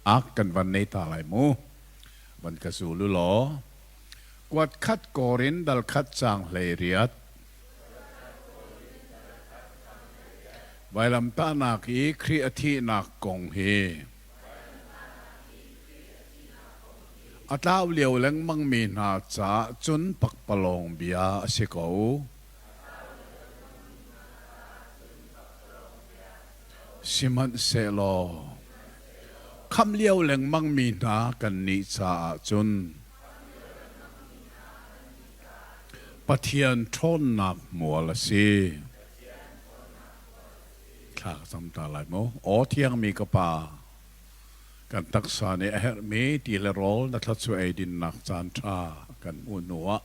Ak kan van nei ta lai mu. Van ka zul u law. Kuat khat Korin dal khat caang 18. Vailamtahnak i Khrih a thihnak kong hi a tlau lio lengmangmi hna caah cun pakpalawng bia a si ko. Sihmanhsehlaw khamh lio lengmangmi hna kannih caah cun Pathian ṭhawnnak mual a si. Thla ka cam ta lai mu. Aw thiangmi ka Pa, kan taksa nih a herhmi ti le rawl na thluachuah eidinnak caan ṭha kan hmuh hnuah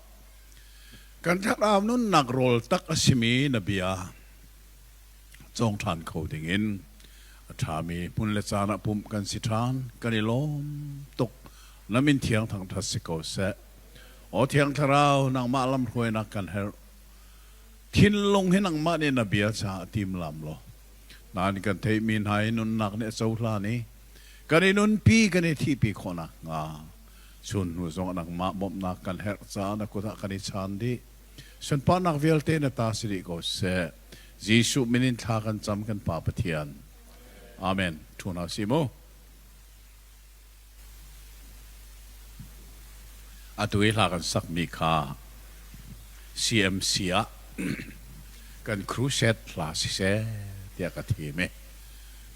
kan thlarau nunnak rawl tak a simi na bia cawng ṭhan kho dingin a ṭhami hmun le caan ah pumh kan si ṭhan. Kan i lawm tuk. Na min thiang thangṭhat si ko seh. Aw Thiang Thlarau, nangmah lamhruainak kan herh. Thinlung hi nangmah nih na bia caah timlam law, nain kan theihmi hna hi nunnak nih a cohlan i kan i nunpi kan i thihpi khawh nakhnga chun hnu zong nangmah bawmhnak kan herh caah na kut ah kan i chaan dih. Sunparnak vialte na ta si dih ko seh. Jesuh min in thla kan cam kan Pa Pathian. Amen. Ṭhu hna si mu. Atu i hla kan sakmi kha CMC ah kan crusade hla siseh tiah ka thim i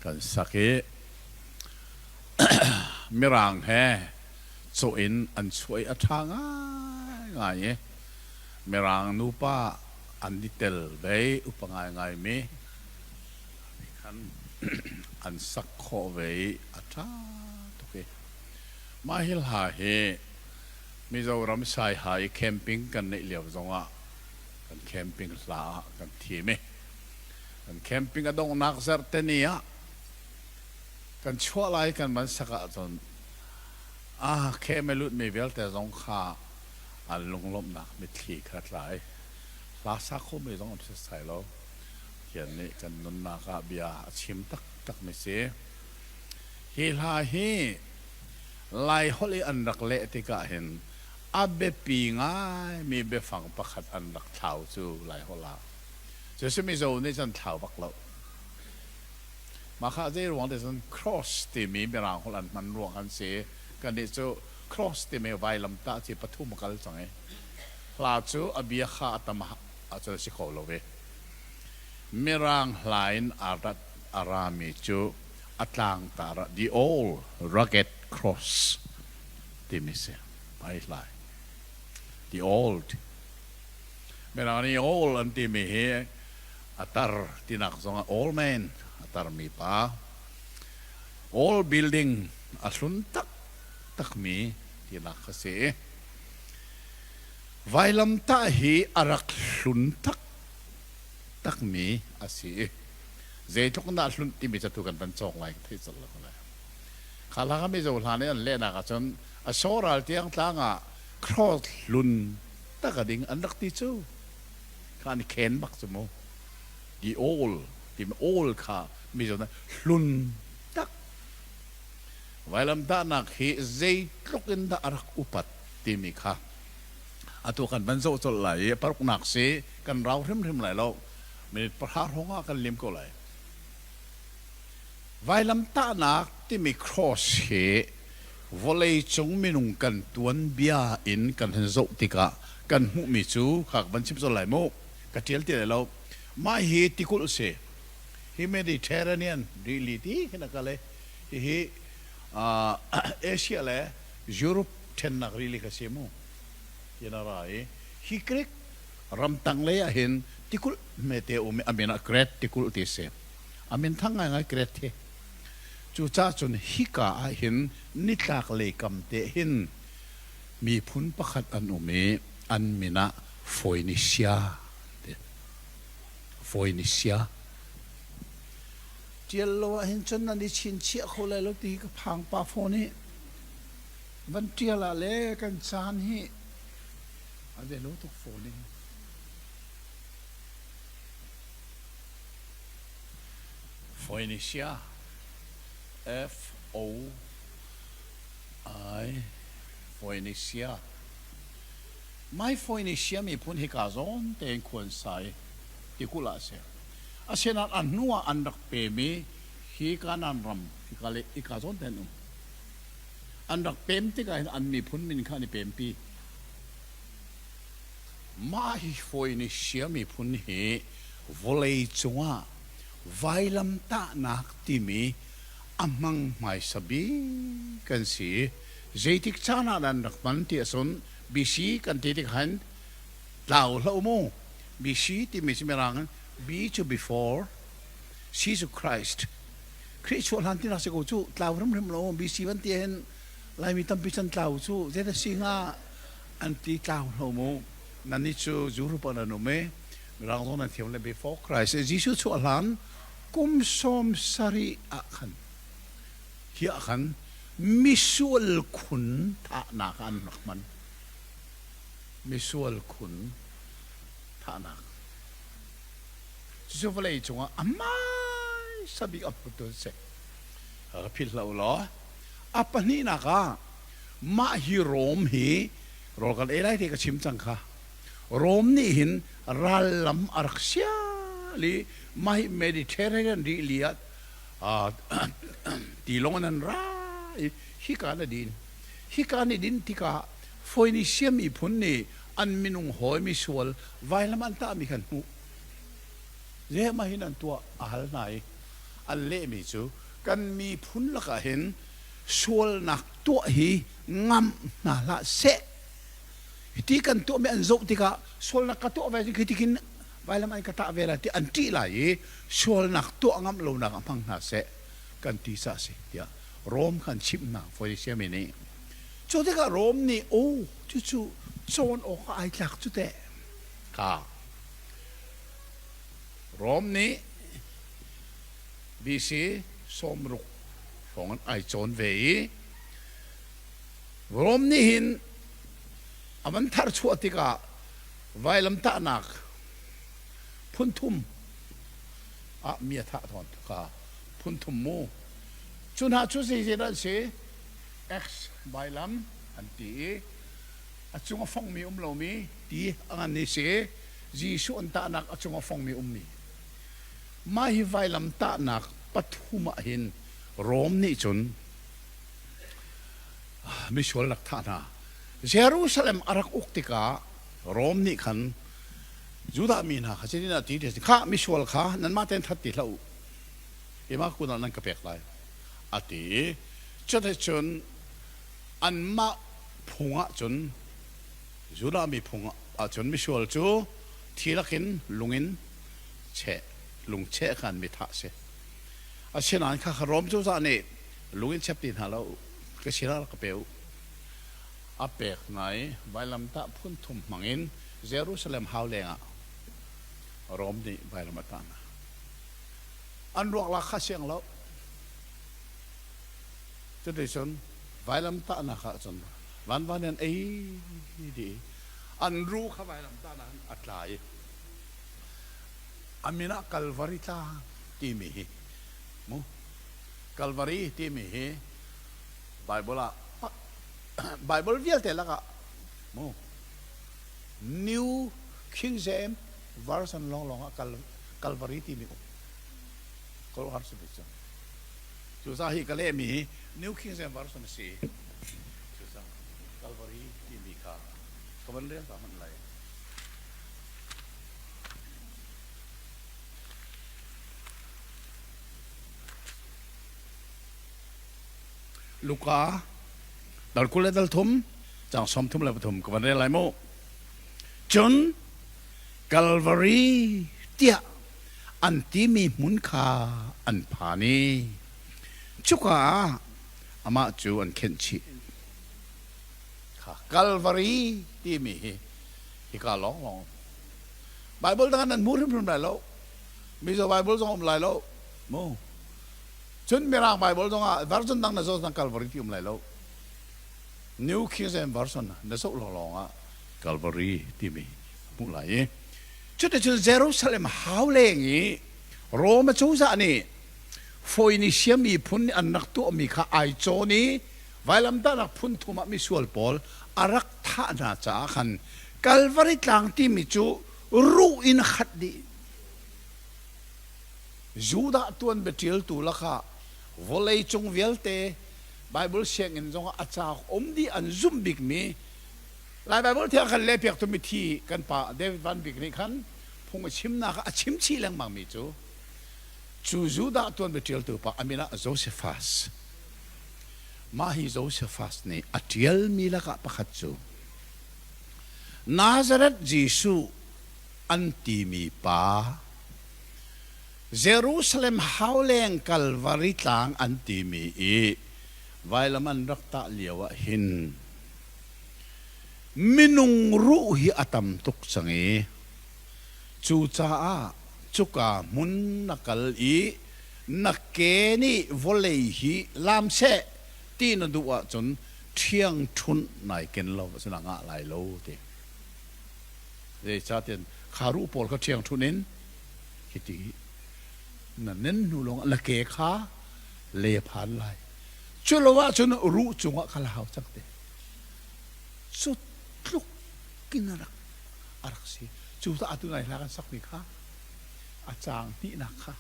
kan sak i Mirang he cawh in an chuah i a ṭha ngaingai i Mirang nupa an i tel ve i upa ngaingaimi khan an sak khawh ve i a ṭha tuk i mah hi hla hi Mizoram Saiha i camping kan neih lio zongah kan camping hla ah kan thim i kan camping a donghnak zarhte ni ah kan chuah lai kan van sak ahcun ah khem a lutmi vialte zong kha an lunglawmhnak mitthli kha tla i hla sa khomi zong an si sai lo. Pathian nih kan nunnak ah bia a chim taktakmi si. Hi hla hi Lai holh i an rak leh tikah hin a biapi ngaimi biafang pakhat an rak thlau cu Lai holh ah. Cu si Mizo nih cun thlau bak lo. Mah kha zei ruang te cun cross timi Mirang holh an hman ruang an si. Kannih cu cross timi vailamtah ci pathum a kal cang i hla cu a bia kha a tam ahcun a si kho lo ve. Mirang hla in a rat a rami cu a tlangtar ah The Old Rugged Cross timi si. Ai hlai. The Old. Mirang nih old an timi hi a tar tinak zong ah old man a tarmi pa. Old building a hlun taktakmi tinak kha si. Vailamtah hi a rak hlun taktakmi a si i zeitluk in dah hlunh timi cu atu kan van cawk lai ka thei colh lo lai. Kha hla kha Mizo hla nih an lehnak ahcun a sawral tiang tlang ah cross hlun tak a ding an rak ti cu. Kha an i khen bak cu mu. The old timi old kha Mizo nih hlun tak. Vailamtahnak hi zeitluk in dah a rak upat timi kha atu kan van zoh colh lai i paruknak si kan rau hrimhrim lai lo minute pahra hrawng ah kan lim ko lai. Vailamtahnak timi cross hi vawleicung minung kan tuanbia in kan han zoh tikah kan hmuhmi cu kha ka van chim colh lai mu ka ṭial ti lai lo. Mah hi tikulh si. Hi Mediterranean rili ti khin a kal i hihi Asia le Europe ṭhennak rili kha si mu tin a ra i hi Greek ramtang lei ah hin tikulh hmete um i a min ah Crete tikulh ti a si. A min thang ngaingai Crete hi. Cucaah cun hika ah hin nitlak lei kam te hin miphun pakhat an um i an min ah Phoenicia an ti. Phoenicia. Ṭial lo ahhin cun nan i chinchiah kho lai lo ti hi ka phang pah fawn i van ṭial ah le kan caan hi a ve lo tuk fawn i. Phoenicia F O. Ai, Phoenisia. Mai Phoenisia miphun hika zawn tein khua an sa i tikulh ah a si. Asinain a hnu ah an rak pem i hi Kanaan ram hika le hika zawn te an um. An rak pem tikah hin an miphun min kha an i pempi. Mah hi Phoenisia miphun hi vawlei cungah vailamtahnak timi a hmang hmaisa bik kan si. Zeitik caan ah dah an rak hman ti ahcun BC kan ti tik han tlau hlah u mu. BC timi cu Mirang in B cu before, C cu Christ. Khrih chuah hlan tinak si ko cu tlau hrimhrim lo. BC van ti hin Laimi tampi can tlau cu zeidah si hnga an ti tlau hlo mu. Nannih cu Europe ah nan um i Mirang zong nan thiam le before Christ. Jesuh chuah hlan kum 70 ah khan hi ah khan misual khun thahnak ah an rak hman. Misual khun thahnak. Cucu vawlei cungah a hmaisa bik a hmutu an si. Ka philh hlah u law. A pahnihnak ah mah hi Rom hi rawl kan ei lai ti ka chim cang kha. Rom nih hin rallam a rak sial i mah hi Mediterranean rili ah tilawng in an ra i hika na din. Hika ni din tikah Phoenisia miphun nih an minung hawi misual vailam an tahmi kha an hmuh. Zeihmah hin an tuah a hal hna i an lehmi cu kan miphun lakah hin sualnak tuah hi ngamh hna hlah seh. Hiti kan tuahmi an zoh tikah sualnak ka tuah ve cun khi tikhin vailam an ka tah ve lai ti an ṭih lai i sualnak tuah ngamh lonak ah hmang hna seh kan ti caah a si tiah Rom kha an chimh hna Phoenisia mi nih. Cu tikah Rom nih aw cucu cawn awk ah ai tlak cu teh ka Rom nih BC 60 hrawng in ai cawn ve i Rom nih hin a van tharchuah tikah vailamtahnak phun thum ah mi a thah tawn ka phun thum mu. Cu hna cu zeizat an si? X vailam an ti i a cung a fongmi um lomi ti a ngan i si. Jesuh an tahnak a cung a fongmi ummi. Mah hi vailam tahnak pathum ah hin Rom nih cun misual rak thah hna. Jerusalem a rak uk tikah Rom nih khan Judah mi hna kha cutin a ti ti kha misual kha nanmah tein that ti hlah u. Keimah kun ah nan ka pek lai a ti i cuticun anmah phung ah cun Judah mi phung ah cun misual cu thi lakin lung in cheh lung cheh khan mi thah si. Asinain kha kha Rom cozah nih lung in chep ti hna lo ka sinah rak ka pe u. A pek hna i vailamtah phun thum hmangin Jerusalem hau lengah Rom nih vailam a tah hna. An ruak lak kha siang lo. Cuticun vailamtahnak ah cun vanvan in ei dih i an ru kha vailamtahnak in a tla i a min ah Kalvari tlang timi hi mu Kalvari timi hi Bible ah Bible vialte lakah mu New King James Version lawnglawng ah Kalvari timi um kawlhar si cang. Cucaah hi ka lehmi hi New King James Version a si. Cucaah Kalvari timi kha ka van rel ta hmanh lai. Luka dal 23 cang 33 ka van rel lai mu. Cun Calvary tiah an timi hmun kha an phan i cuka ah amah cu an khenh chih. Kha Calvary timi hi hika lawnglawng Bible dang ah nan hmu hrimhrim lai lo. Mizo Bible zong um lai lo. Mu. Cun Mirang Bible zong ah version dang na zoh zong Calvary ti um lai lo. New King James Version na zoh lawnglawng ah Calvary timi hmuh lai i cuticun Jerusalem hau leng i Rome cozah nih Phoenician miphun nih an rak tuahmi kha ai cawn i. Vailamtahnak phun thum ah misual pawl a rak thah hna caah khan Kalvari tlang timi cu ruh in a khat dih. Judah tuanbia ṭialtu lakah vawleicung vialte Bible sianginn zongah a cauk um dih an zumh bikmi Lai Bible thiang khan lehpiaktu mithi kan pa David Van Bik nih khan phung a chimnak ah a chim chih lengmangmi cu cu Judah tuanbia ṭialtu pa a min ah Josephus. Mah hi Josephus nih a ṭialmi lakah pakhat cu Nazareth Jesuh an timi pa Jerusalem hauleng Kalvari tlang an timi i vailam an rak tah lio ah hin minung ruh hi a tam tuk cang i cucaah cuka hmun na kal i na ke nih vawlei hi lam seh ti na duh ahcun ṭhiangṭhunh nai ken lo ahcun a ngah lai lo ti. Zeicahtiah kha ruh pawl kha ṭhiangṭhunh in hiti na nen hnu lawngah na ke kha le phan lai. Cu lo ahcun ruh cungah kha la hau cang te. Cu tluk in a rak a rak si. Cu atu nai hla kan sakmi kha a caang hnihnak kha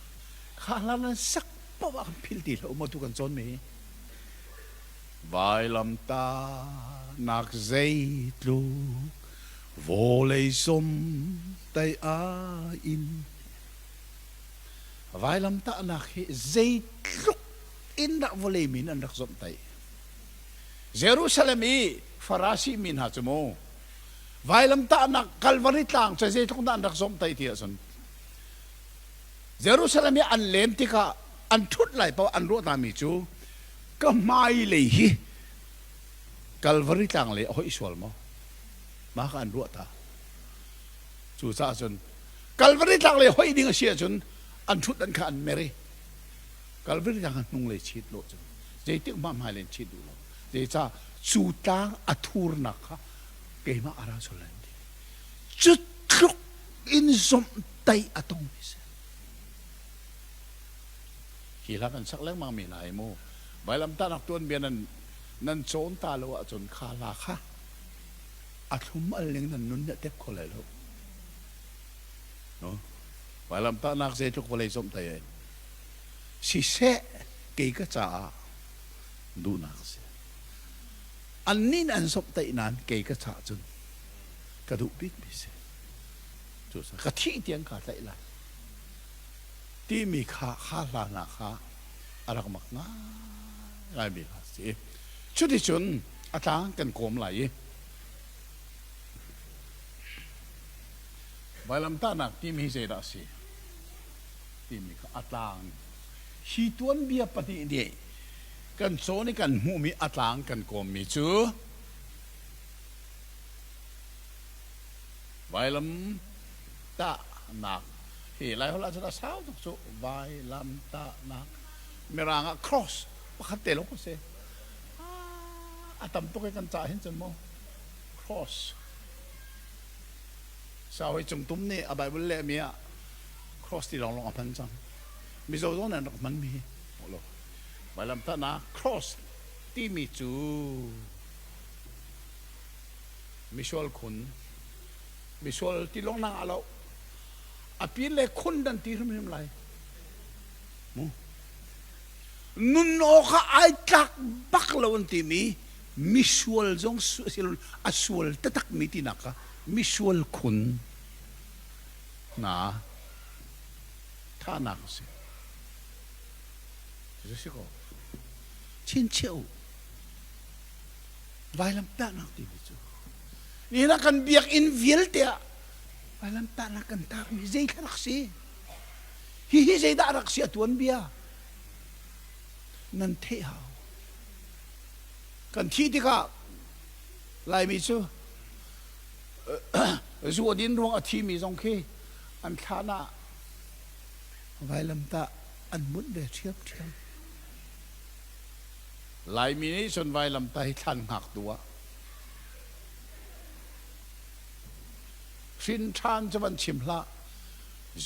kha hla nan sak paoh ah kan philh ti hlah u maw tu kan cawnmi hi. Vailamtahnak zeitluk vawlei zomtaih a in. Vailamtahnak hi zeitluk in dah vawlei min an rak zomhtaih. Jerusalem i Farasi mi hna cu mu vailamtahnak Kalvari tlang cu zeitluk dah an rak zomhtaih ti ahcun Jerusalem i an len tikah an ṭhut lai paoh an ruah hna mi cu ka hmailei hi Kalvari tlang lei a hoih sual maw? Mah kha an ruah ta. Cucaah cun Kalvari tlang lei hoih ding a si ahcun an ṭhut an kha an mer i Kalvari tlang kha hnunglei chit lo cun zeitik hmah hmailei in chit duh lo. Zeicah cu tlang a thurnak kha keimah a ra sual lai an ti. Cu tluk in zomhtaih a tongmi si. Hi hla kan sak lengmang mi hna hi mu vailamtahnak tuanbia nan nan cawn ta lo ahcun kha hla kha a thlum al ning nan nun nih a tep kho lai lo. No? Vailamtahnak zeitluk vawlei zomhtaih ai. Siseh kei ka caah duhnak a si. Annih nih an zomhtaih nain kei ka caah cun ka duh bikmi si. Cucaah ka thih tiang kaa tlaih lai. Timi kha kha hla hna kha a rak mak ngaingaimi hla a si. Cuticun a tlang kan kawm lai i vailamtahnak timi hi zeidah a si timi kha a tlang hi tuanbia pahnih nih kan cawn i kan hmuhmi a tlang kan kawmmi cu vailam tahnak hi Laiholh ahcun a sau tuk cu vailam tahnak Mirang ah cross pakhat te lawng a si a tam tuk i kan cah hin cun mu cross sau hi cungtum nih a Bible lehmi ah cross ti lawnglawng a hman cang Mizo zong nih an rak hmanmi lo vailam tahnak cross timi cu misual khun misual ti lawng nang ah lo a pin le khun dan ti hrimhrim lai mu nun awk ah ai tlak bak lo an timi misual zong a sual taktak mi tinak kha misual khun na thahnak a si si ko chinchiah u vailamtahnak timi cu nihin ah kan biakinn vialte ah vailamtahnak kan tarmi zei thla rak si hihi zeidah rak si a tuanbia nan theih hau kan thih tikah Laimi cu zu a din ruang a thimi zong khi an thlan ah vailamtah an munh ve ṭhiamṭhiam. Laimi nih cun vailamtah hi thlan hngaktu ah hrin ṭhan cu van chim hlah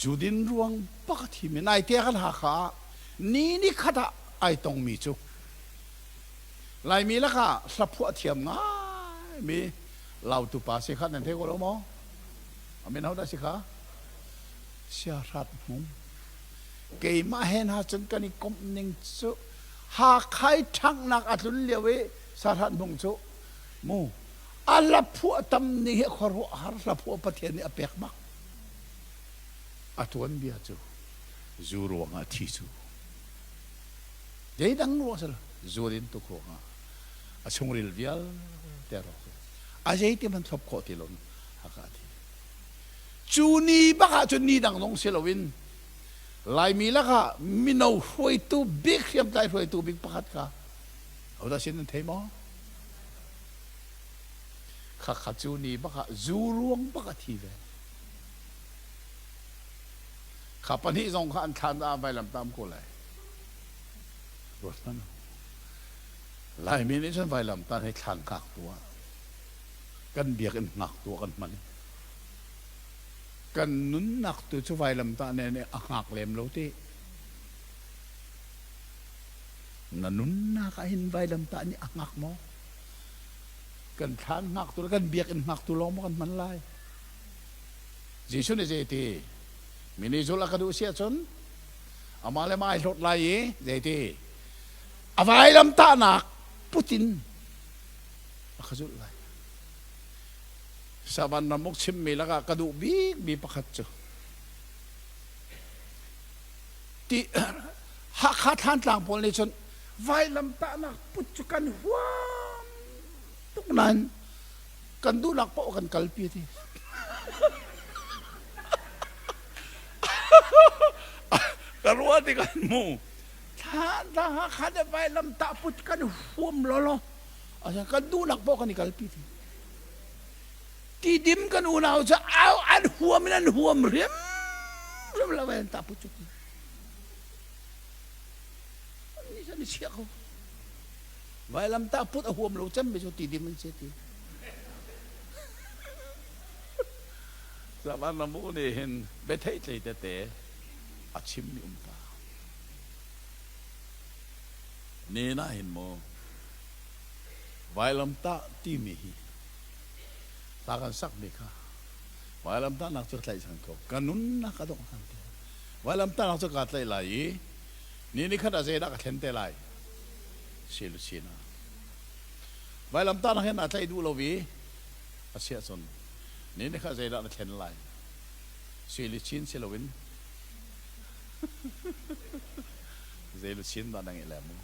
zudin ruang bak a thimi naite kan Hakha ah ni ni khat ah ai tongmi cu. Laimi lakah hlaphuah thiam ngaimi Lautu pa si kha nan thei ko lo maw? A min hodah si kha? Siahrat Hmung. Keimah he hna cun kan i komh ning cu Hakhai ṭhanghnak a tlun lio i Siahrat Hmung cu mu a hlaphuah tam ning hi khuaruahhar hlaphuah Pathian nih a pek bak. A tuanbia cu zu ruangah thi cu zeidang ruang si lo zu din tuk ruangah a chungril vialte a rawk a zeiti hmanh thlop khawh ti lo haka a thi. Cu ni bak ah cun ni dang zong si loin Laimi lakah mino hruaitu bik hriamtlai hruaitu bik pakhat kha hodah sin nan thei maw? Khakha cu ni bak ah zu ruang bak a thi ve. Kha pahnih zong kha an thlan ah vailam tam ko lai. Ruat hmanh u. Laimi nih cun vailam tan hi thlan hngak tu ah kan biakinn hngak tu ah kan hman. Kan nunnak tu cu vailamtah nih a hngak lem lo ti. Na nunnak ah hin vailamtah nih a hngak maw? Kan thlan hngaktu le kan biakinn hngaktu lawng maw kan hman lai? Jesuh nih zeiti? Mi nih zulh a ka duh si ahcun amah le mah ai hlawt lai i zeiti? A vailamtahnak put in a ka zulh lai. Savan ramuk chimmi lakah ka duh bikmi pakhat cu ti Hakha Thlantlang pawl nih cun vailamtahnak put cu kan huam tuk nain kan duhnak paoh kan kalpi ti. Ka ruah tikah mu Thlantlang Hakha le vailamtah put kan huam lawlaw kan duhnak paoh kan i kalpi ti. Tidim kan unau cu au an huam in an huam hrimhrim lo an ta pu cu ni cu ni chia ko vailam ta put a huam lo cem mi cu tidim an si ti Zaman ramu nih hin biatheih tlei tete a chim mi um ta ni na hin mu Vailamtah timi hi hla kan sakmi kha vailamtahnak cu tlaih cang ko. Ka nunnak a dongh hlan te. Vailamtahnak cu kaa tlaih lai i ni ni khat ah zeidah ka thlen te lai? Siluchin ah. Vailamtahnak hin naa tlaih duh lo i a si ahcun ni ni khat zeidah na thlen lai? Siluchin si loin zei luchin dah na ngeih lai mu?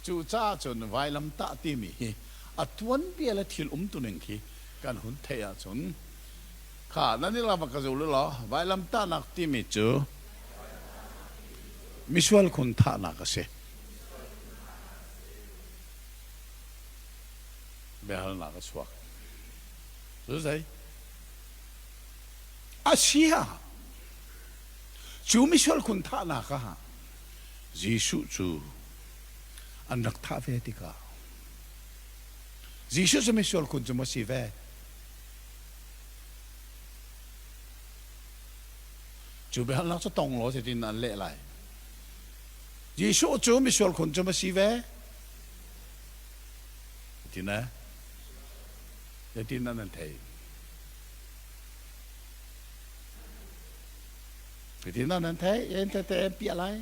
Cucaah cun vailamtah timi hi a tuanbia le thil umtuning khi kan hun theih ahcun kha nan i lak ka zul law vailamtahnak timi cu misual khun thahnak a si. Biahalnak a chuak. Cu zei? A si ah cu misual khun thahnak ah Jesuh cu an rak thah ve tikah Jesuh cu misual kun cu maw si ve? Cu biahalnak cu tong law zeitin an leh lai? Jesuh cu misual khun cu maw si ve? Zeitin eh? Zeitin nan thei? Zeitin nan thei? En tete en piah lai.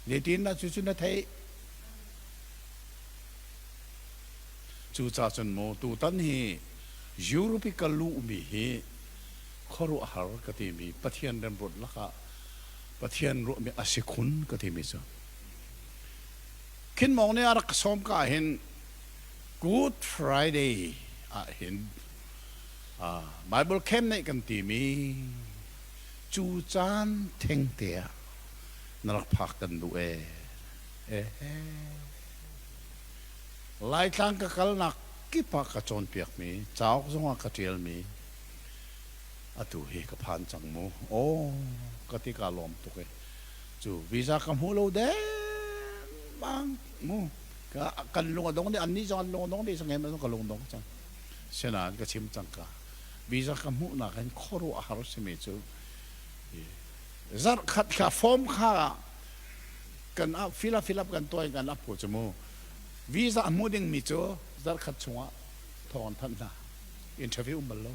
Zeitindah cucu na theih? Cucaah cun maw tutan hi Europe i ka luhmi hi khuaruahhar ka timi Pathian remruat lakah Pathian ruahmi a si khun ka timi cu. Khin Mawng nih a rak ka sawm ka hin Good Friday ah hin Bible camp neih kan timi cu caan thengte ah na rak phak kan duh ee. Laitlang ka kalnak kip ah ka cawnpiakmi cauk zongah ka ṭialmi atu hi ka phan cang mu. Aw ka ti kaa lawm tuk i cu visa ka hmu lo dengmang mu. Kan lung a dong dih annih zong an lung a dong dih cang ka lung dong cang. Sinain ka chim cang ka visa ka hmuhnak hin khuaruahhar simi cu zarh khat kha form kha. Kan ap fill up fill up kan tuah in kan ap ko cu mu. Visa a hmu dingmi cu zarhkhat chungah thawng an thanh hna. Interview um bal lo.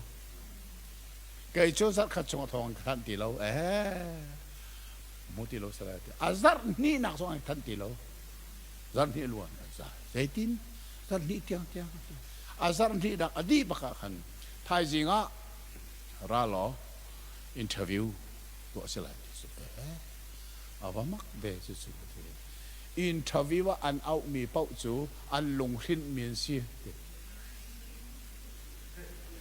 Kei cu zarhkhat chungah thawng an ka thanh ti lo. Eh, hmu ti lo salai ti. A zarh hnihnak zong an thanh ti lo. Zarh hnih luan an za. Zeitin? Zarh hnih tiang tiang. A zarh hnihnak a dih bak ah khan thaizing ah ra law interview tuah si lai ti cu. Eh, a va mak ve cucu ti. Interview ah an auhmi paoh cu an lunghrinhmi an si ti.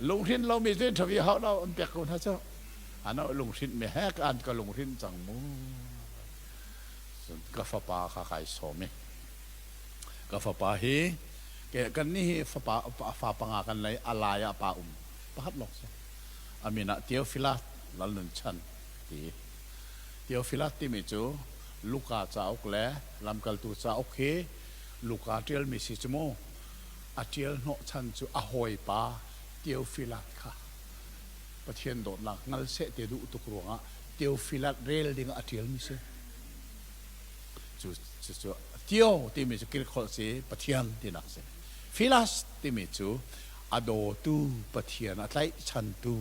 Lunghrinh lomi cu interview hau lo an pek ko hna cu. An auh lunghrinhmi hek an ka lunghrinh cang mu. Ka fapa kha kai sawm i ka fapa hi kan nih hi fapa fa panga kan lei a lai ah pa um pakhat lawng si. A min ah Theophilus Lalnun Chan ti. Theophilus timi cu Luka cauk le Lamkaltu cauk hi Luka ṭialmi si cu mu. A ṭial hnawhchan cu a hawipa Theophilus kha Pathian dawtnak hngal seh ti a duh tuk ruangah Theophilus rel ding ah a ṭialmi si. Cu cu Theo timi cu Greek holh si Pathian tinak si. Philas timi cu a dawtu Pathian a tlaihchantu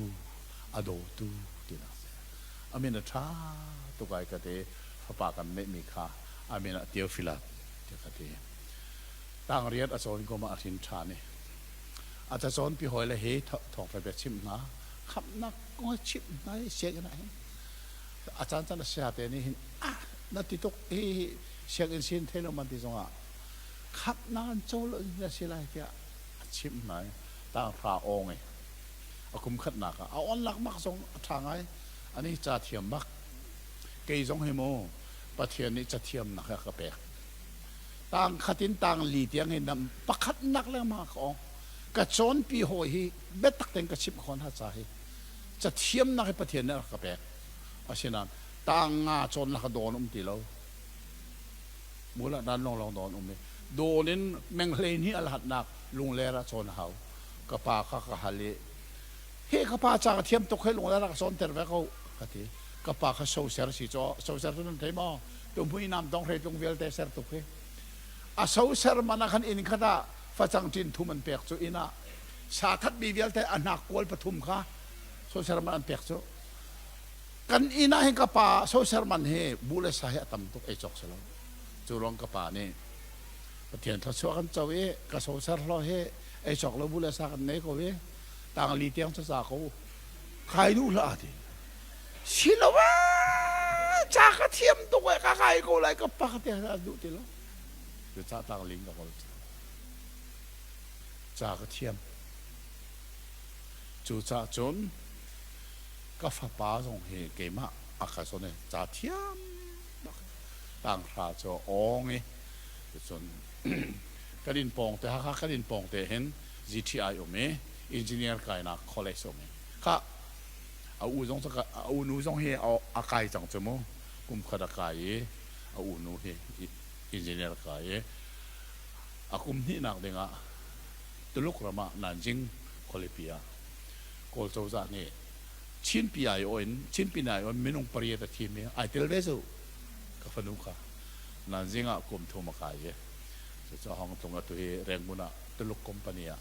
a dawtu tinak si. A min a ṭha tuk ai ka ti. Fapa kan neihmi kha a min ah Theophilus tiah ka ti. Tangriat a cawn kum ah a hrin ṭhan i a cacawnpi hawile hi thawngṭha bia chimh hna, khamhnak kong hi chimh hna i sianginn ah hin a caancaan a saya te nih hin ah na ti tuk hi sianginn sin thei lo man ti zongah khamhnak an co lo in a si lai tiah a chimh hna i tanghra awng i a kum khatnak ah a on lakmak zong a ṭha ngai ani ca thiam bak kei zong hi mu Pathian nih cathiamnak a ka pek tang khat in tang li tiang hi nam pakhat nak lengmang ka ong ka cawnpi hawi hi biatak tein ka chimh khawh hna ca hi cathiamnak hi Pathian nih a rak ka pek asinain tang nga cawnnak dawn um ti lo mula dan long long dawn um i dawn in menghlei hnih a lahatnak lungler ah cawn a hau ka pa kha ka hal i hi ka pa ca ka thiam tuk he lungler ah ka cawnter ve ko ka ti ka pa kha soser si caw soser cu nan thei maw tumhui nam tong hreitlung vialte ser tuk hi a soser man ah khan inn khat ah facang ṭin thum an pek cu inn ah sa thatmi vialte a hnak kual pathum kha soser man an pek cu kan inn ah hin ka pa soser man hi bu le sa hi a tam tuk ei cawk si lo cu ruang ka pa nih Pathian thluachuah kan co i ka soser hlaw hi ei cawk lo bu le sa kan nei ko i tangli tiang cu za ko kai duh hlah ti si lo ca ka thiam tuk e ka kai ko lai ka pa te a duh ti lo cu ca tang ling ka kol ca ka thiam cu ca cun ka fapa zong hi keimah a ka zon e ca thiam bak tang hra cu awng i cun kan in pawng te Hakha kan in pawng te hin GTI um i engineer kainak college um i kha a u zong a u nu zong hi a kai cang cu mu kum khat a kai i a u nu hi engineer a kai i a kum hnihnak dingah Tuluk ram ah Nanjing khualipi ah Kawl cozah nih Chinpi aiawh in Chinpi aiawh in minung pariat a thim i ai tel ve cu ka fanu kha Nanjing ah kum thum a kai i cucaah Hong Tlung atu hi Rangoon ah Tuluk company ah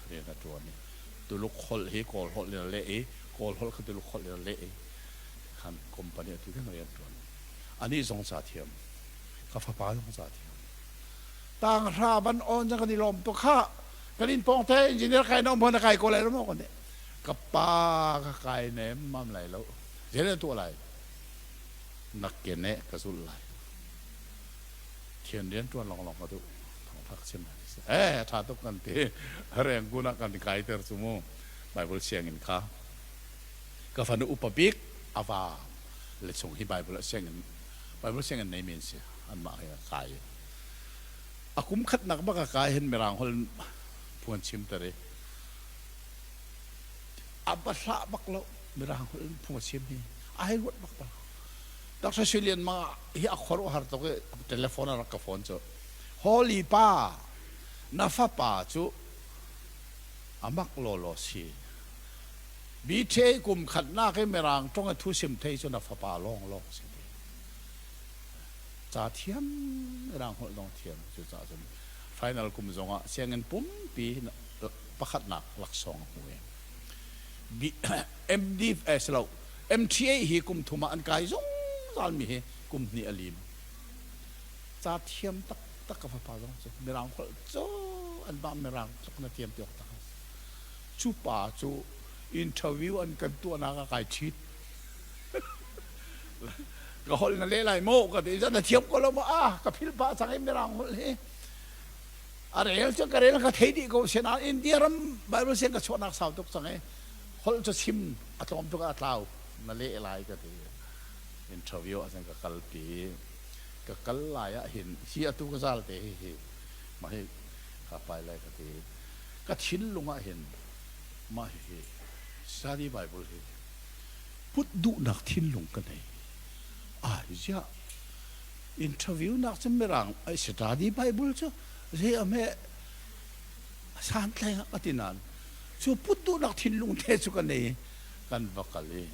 rian a ṭuan i Tuluk holh hi Kawl holh in a leh i Kawl holh kha Tuluk holh in a leh i khan company atu ding rian ṭuan. Anih zong ca thiam, ka fapa zong ca thiam. Tanghra van on cang kan i lawm tuk kha. Kan inn pawng te engineer kai na um na kai ko lai lo maw kan ka pa ka kai nem mam lai lo. Zei tuah lai? Na kene ka zulh lai. Thian rian ṭuan lawnglawng ka duh. Thawngṭha ka chim lai. Eh, ṭha tuk kan ti. Rengkun ah kan kai ter cu mu. Bible sianginn kha. Ka fanu upa bik a va le chung hi Bible sianginn Bible sianginn nei men si. Anmah he kai. A kum khatnak bak a kai hin Mirang holh phuan chim ter i a ba hlah bak lo Mirang holh phung a chim hi ai ruat bak bak. Dr. Sui Lian Mang hi a khuaruahhar tuk i telephone a rak ka phone cu Holy pa na fapa cu a mak lawlaw si BTA kum khatnak i Mirang ṭong i thu sim thei cu na fapa lawnglawng si ti. Ca thiam, Mirang holh zong thiam. Cucaah cun final kum zongah sianginn pumpi pakhatnak laksawng a hmu i MD eh si lo MTA hi kum thum ah an kai zungzal mi hi kum hnih a lim. Ca thiam taktak ka fapa zong cu Mirang holh cu anmah Mirang tluk na thiam ti awk tak a si. Cu pa cu interview an kan tuahnak ah kai ṭhit. Ka holh na leh lai maw ka ti na thiam ko lo maw ah ka philh pah cang i Mirang holh hi a rel cu ka rel ka thei dih ko sinain India ram Bible siang ka chuahnak sau tuk cang i holh cu chim a tlawm tuk ah a tlau na leh lai ka ti interview ah cun ka kalpi ka kal lai ah hin hi atu ka zal te hi hi mah hi ka pai lai ka ti ka thinlung ah hin mah hi study Bible hi put duhnak thinlung ka nei ai ziah interview nak cu mirang ai study Bible cu zei a me santlai a ti nain cu put duhnak thinlung te cu ka nei kan va kal i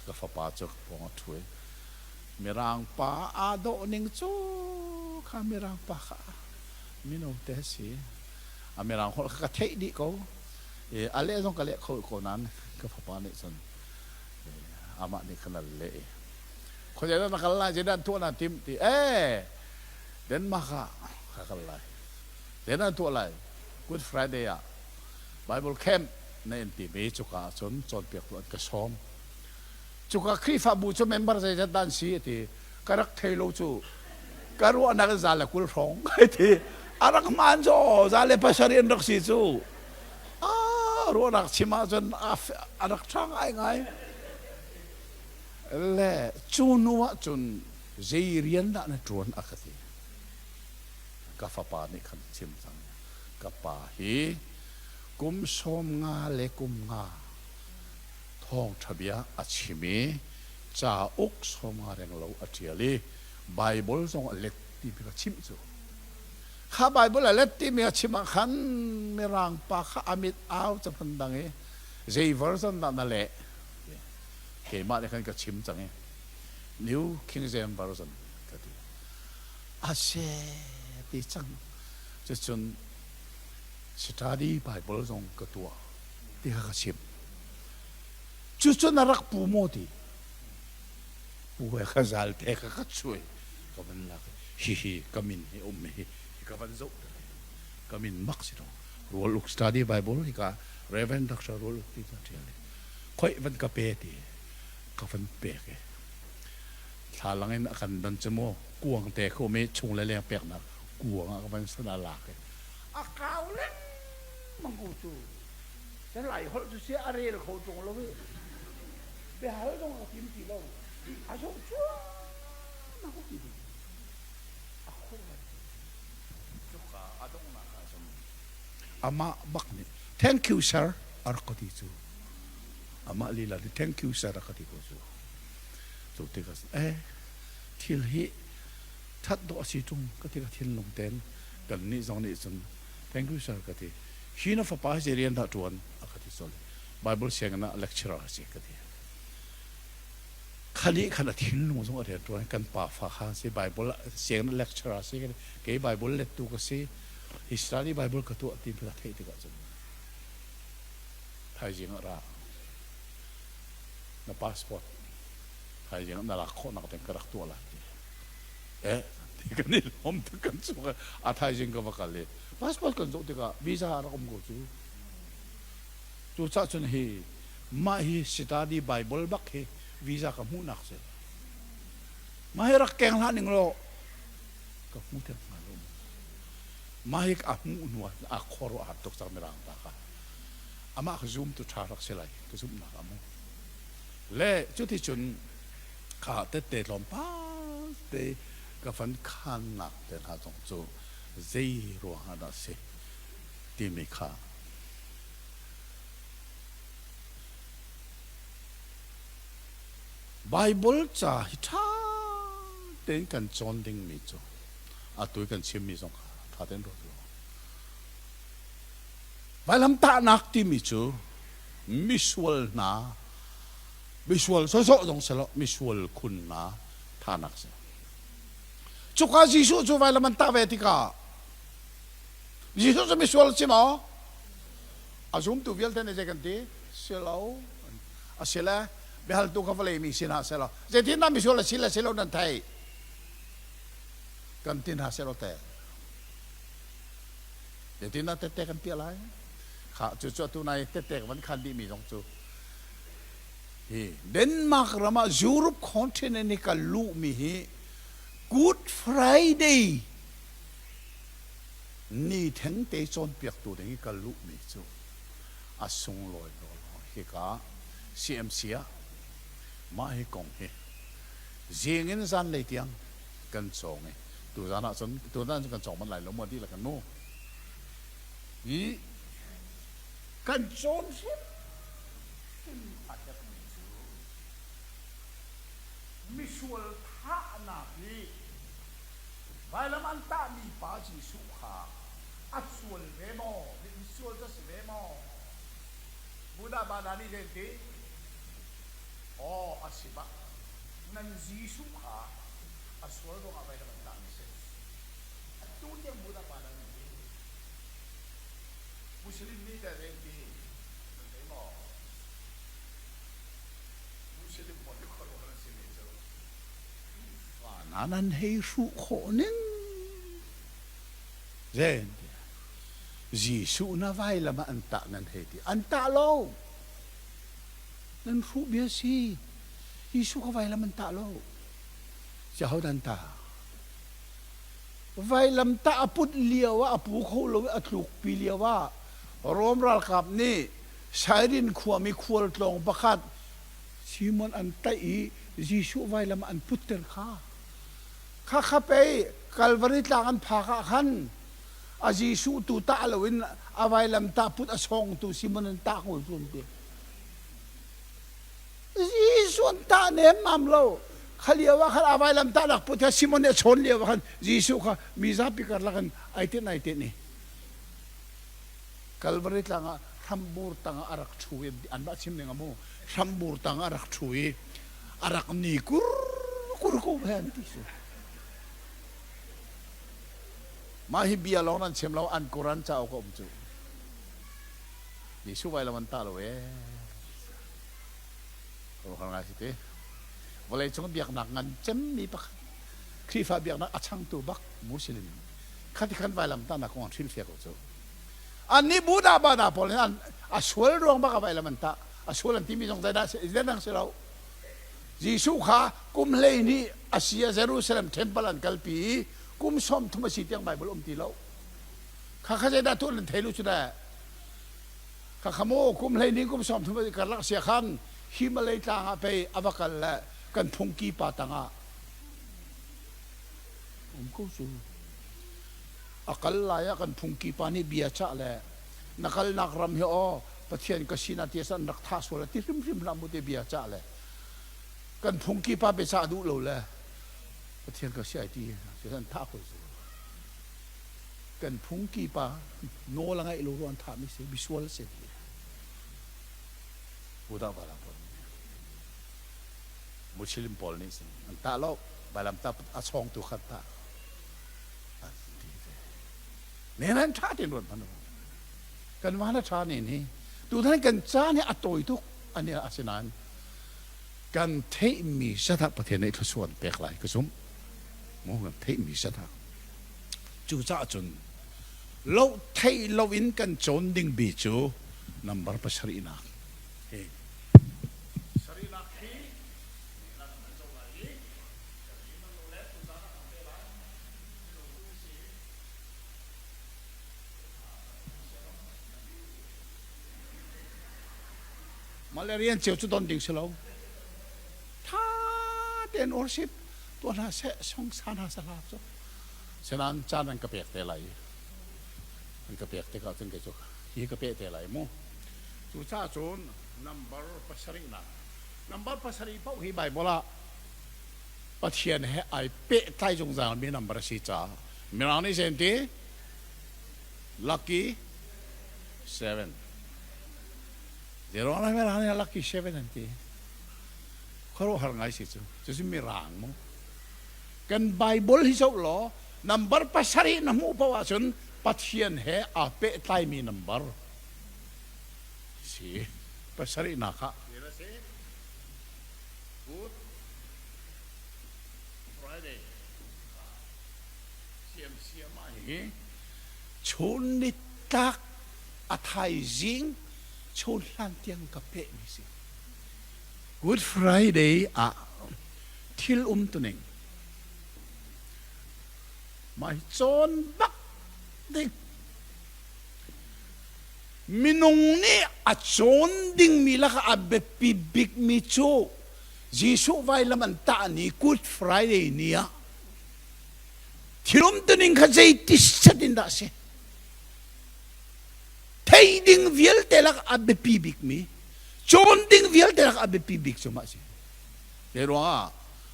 ka fapa cu ka pawng a ṭhu i mirang pa aa dawh ning cu kha mirang pa kha mino te si a mirang holh kha ka theih dih ko i a leh zong ka leh kho ko nain ka fapa nih cun amah nih khan a leh i khuazei dah na kal lai zeidah tuah naa tim ti ee Denmark ah ka kal lai zeidah tuah lai Good Friday ah Bible camp na in timi cuka ah cun cawnpiaktu an ka sawm. Cuka Khrihfabu cu member zeizat dah an si a ti. Ka rak thei lo cu. Ka ruahnak in 120 hrawng kai ti. A rak hmaan cu 107 an rak si cu. Ah, ruahnak chim ahcun a rak ṭha ngaingai. Le cu hnu ah cun zei rian dah na ṭuan a ka ti. Ka fapa nih khan chim cang. Ka pa hi kum 50 le kum nga thawngṭha bia a chim i cauk 50 renglo a ṭial i Baibal zong a let timi ka chimh cu. Kha Baibal a let timi a chim ah khan Mirang pa kha a mit au ca phun dang i zei version dah na leh? Keimah nih khan ka chim cang i New King James Version ka ti. A se ti cang. Cucun study Bible zong ka tuah ti kha ka chimh. Cucu na rak pu maw ti? Pu he ka zal te kha ka chuai ka van lak hihi ka min hi um hi ka van zoh ka min mak si lo Rual Uk study Bible hi ka Reverend Dr. Rual Uk ti ka ṭial i khoi van ka pe ti ka van pek i thlalang in a kan dan cu mu kuang te kho mi chung le leng peknak kuang ah ka van san a lak i a kau lengmang ko cu te lai holh cu si a rel kho ṭung lo i biahal zong a tim ti lo a zoh cuahmah ko ti a khuaruat cuka a donghnak ah cun amah bak nih thank you sir a rak ka ti cu amah lila nih thank you sir a ka ti ko cu cu tikah eh thil hi ṭhat dawh a si ṭung ka ti ka thinlung ten kan nih zong nih cun thank you sir ka ti hi na fapa hi zei rian dah ṭuan a ka ti colh Bible sianginn ah lecturer a si ka ti khali khan a thinlung zong a rian ṭuan kan pa fa kha si Bible sianginn lecturer a si kei Bible lettu ka si hi study Bible ka tuah ti ka theih tikah cun thaizing ah ra na passport thaizing ah na lak khawhnak ding ka rak tuah lai ti eh kan i lawm tuk kan sung a thaizing ka va kal i passport kan zoh tikah visa a rak um ko cu cu cah cun hi mah hi study bible bak hi visa ka hmuhnak si mah hi rak keng hlah ning law ka hmu theng hnga lo mah hi a hmuh hnu ah a khuaruah har tuk cang mirang pa kha amah ka zum tu ṭha rak si lai ka zumhnak a mu le cuticun kha tette tlawmpal te ka van khannak te hna zong cu zei ruang ah dah si timi kha Bible ca hi ṭha tein kan cawn dingmi cu atu i kan chimmi zong kha ṭha tein ruat u. Vailamtahnak timi cu misual hna misual sawsawh zong si lo misual khun hna thanak si. Cuka Jesuh cu vailam an tah ve tikah Jesuh cu misual si maw? A zumtu vialte nih zei kan ti? Si lo. A si le biahaltu kha vawlei mi si hna seh law zeitindah misual a si le si lo nan theih? Kan ti hna seh law teh. Zeitindah tette kan piah lai? Kha cucu atu nai tette ka van khan dihmi zong cu hi Denmark ram ah Europe continent i ka luhmi hi Good Friday ni thengte cawnpiaktu ding i ka luhmi cu a sunglawi lawlaw. Hika CMC ah mah hi kong hi zing in zanlei tiang kan cawng i tuzan ah cun tuzan cun kan cawng manh lai lo maw dihlak in mu hi kan cawn hrimhrim a herhmi cu misual thahnak hi vailam an tahmi pa Jesuh kha a sual ve maw misual cu a si ve maw Buddha Bada nih zei ti aw a si bak nan Jesuh kha a sual ruangah vailam an tahmi si atu tiang Buddha Bada nih ti Muslim nih teh zei ti nan thei maw Muslim pawl hi khuaruahhar an simi cu Khrihfa hna nan hei hruh khawh ning zen Jesuh na vailam ah an tah nan hei ti an tah lo nan hruh bia si Jesuh ka vailam an tah lo Jehodan tah vailam tah a put lio ah a pu kho lo i a tlukpi lio ah Rom ralkap nih Sairin khuami khualtlawng pakhat Simon an tlaih i Jesuh vailam an putter kha. Khakha pei Kalvari tlang an phak ah khan a Jesuh tu tah loin a vailam tah put a sawngtu Simon an tah ko cu an ti. Jesuh an tah nemmam lo. Kha lio ah khan a vailam tahnak put kha Simon nih a chawn lio ah khan Jesuh kha mi zapi karlak in ai tenh ai tenh i Kalvari tlang ah hrambur tang ah a rak ṭhu i an mah chim ning a mu hrambur tang ah a rak ṭhu i a rak ni kur kur ko he an ti su mah hi bia lawng nan chim lo an Quran cauk a um cu Jesuh vailam an tah lo ee Ruahar ngai si ti vawlei cung biaknak ngan cemmi pakhat Khrihfa biaknak a changtu bak Muslim khati khan vailam tahnak kong an hrilhfiah ko cu Annih Buddha bada pawl nih an a sual ruang bak ah vailam an tah. A sual an timi zong zeidah zeidang si lo. Jesuh kha kum 12 a si ah Jerusalem temple an kalpi i kum 30 a si tiang Bible um ti lo. Kha kha zeidah tuah nan thei lu cu dah. Kha kha mu kum 12 kum 30 karlak sia khan Himalay tlang ah pei a va kal le kan phungki pa tangah um ko cu. A kal lai ah kan phungki pa nih bia cah le na kalnak ram hi aw Pathian ka sinah ti an rak thah sual ti hrimhrim hlah mu ti bia cah le kan phungki pa biacah duh lo le Pathian ka si ai ti an thah ko cu kan phungki pa nawl a ngaih lo ruang thah mi si misual si Buddha vailam pawl Muslim pawl nih an tah lo vailam tah a chawngtu khat tah an ti ve. Nen an ṭha tein ruat hmanh u. Kan van a ṭha nen hi tutan kan caan hi a tawi tuk ani asinain kan theihmi zat ah Pathian nih thluachuah an pek lai ka zumh. Mu kan theihmi zat ah. Cucaah cun lo theih lo in kan cawn ding bi cu number pasarihnak hi sarihnak hi Mah le rian cio cu don ding si lo. Tha tein worship tuah hna seh, song sa hna seh hla cu. Senan caan an ka pek te lai. An ka pek tikah cun kei cu hi ka peh te lai mu. Cucaah cun number pasarih nak. Number pasarih paoh hi Bible ah Pathian he ai pehtlai zungzalmi number a si caah Mirang nih zei ti? Lucky seven. Zeiruang lah Mirang nih lucky seven an ti? Khuaruahhar ngai si cu. Cucu Mirang mu. Kan Bible hi zoh law number pasarih na hmuh paoh ahcun Pathian he aa pehtlaimi number si. Pasarihnak ah Good Friday siamsiam ah hi chun nitlak a thaizing chun hlan tiang ka pehmi si. Good Friday ah thil umtuning mah hi cawn bak ding minung nih a cawn dingmi lakah a biapi bikmi cu Jesuh vailam an tah ni Good Friday ni ah thil umtuning kha zeiti set in dah a si thei ding vialte lak a biapi bikmi cawn ding vialte lak a biapi bik cu mah si Zei ruangah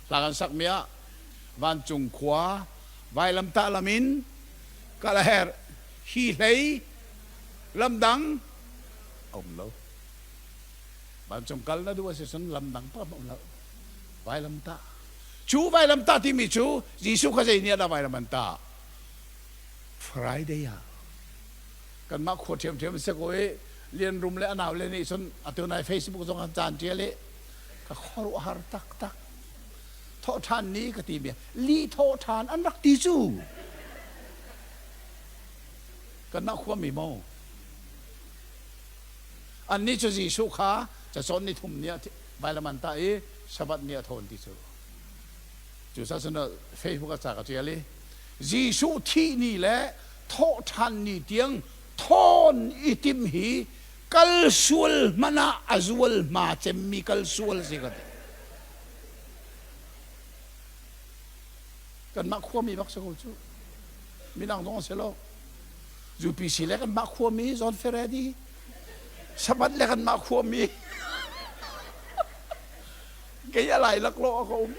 hla kan sakmi ah vancung khua vailamtah lam in kal a herh hi hlei lamdang a um lo. Vancung kal na duh a si cun lamdang pa um lo. Vailamtah. Cu vailamtah timi cu Jesuh kha zei nih ah dah vailam an tah? Friday ah kanmah khua ṭhiamṭhiam a si ko i Lian Rum le a nau le nih cun atu nai Facebook zong an caan ṭial i ka khuaruahhar taktak. Thawhṭhan ni ka ti mi li thawhṭhan an rak ti cu. Kanmah khuami maw? Annih cu Jesuh kha cacawn ni thum ni ah vailam an tah i Sabbath ni a thawn ti cu. Cucaah cun Facebook ah ca ka ṭial i Jesuh thih ni le thawhṭhan ni tiang thawn i timh hi kal sual hmanh ah a zual hma cemmi kal sual si ka ti. Kanmah khuami bak si ko cu. Midang zong si lo. UPC le kanmah khuami John Ferredi. Sabbath le kanmah khuami. Kei a lai laklawh a ka um.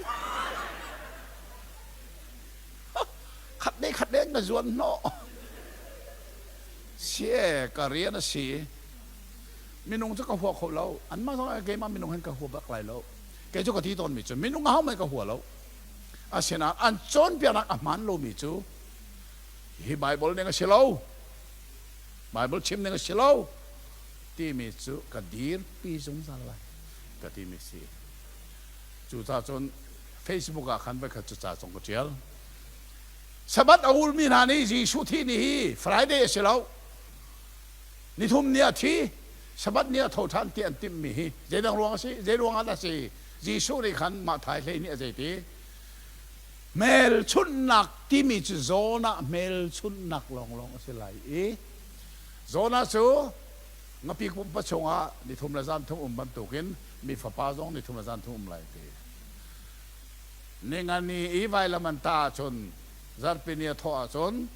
Khat le khat le na zuan hnawh. Sie ka rian a si. Minung cu ka hua kho lo. Anmah zong keimah minung hin ka hua bak lai lo. Kei cu ka ti tawnmi cu minung a hau ka hua lo. Asinain an cawnpiaknak a hmaan lomi cu hi Bible ning a si lo. Bible chim ning a si lo timi cu ka dirpi zungzal lai ka timi si. Cucaah cun Facebook ah khan voikhat cu ca zong ka ṭial. Sabbath a ulmi hna nih Jesuh thih ni hi Friday a si lo. Nithum ni a thi, Sabbath ni a tho ṭhan ti an timhmi hi zeidang ruang a si? Zei ruang ah dah a si? Jesuh nih khan mah thai hlei nih a zei ti? Hmelchunhnak timi cu Jonah hmelchunhnak lawnglawng a si lai i Jonah cu ngapi pumpa chungah nithum le zan thum um bantukin mi fapa zong nithum le zan thum um lai ti. Ningani i vailam an tah ahcun zarhpini a thawh ahcun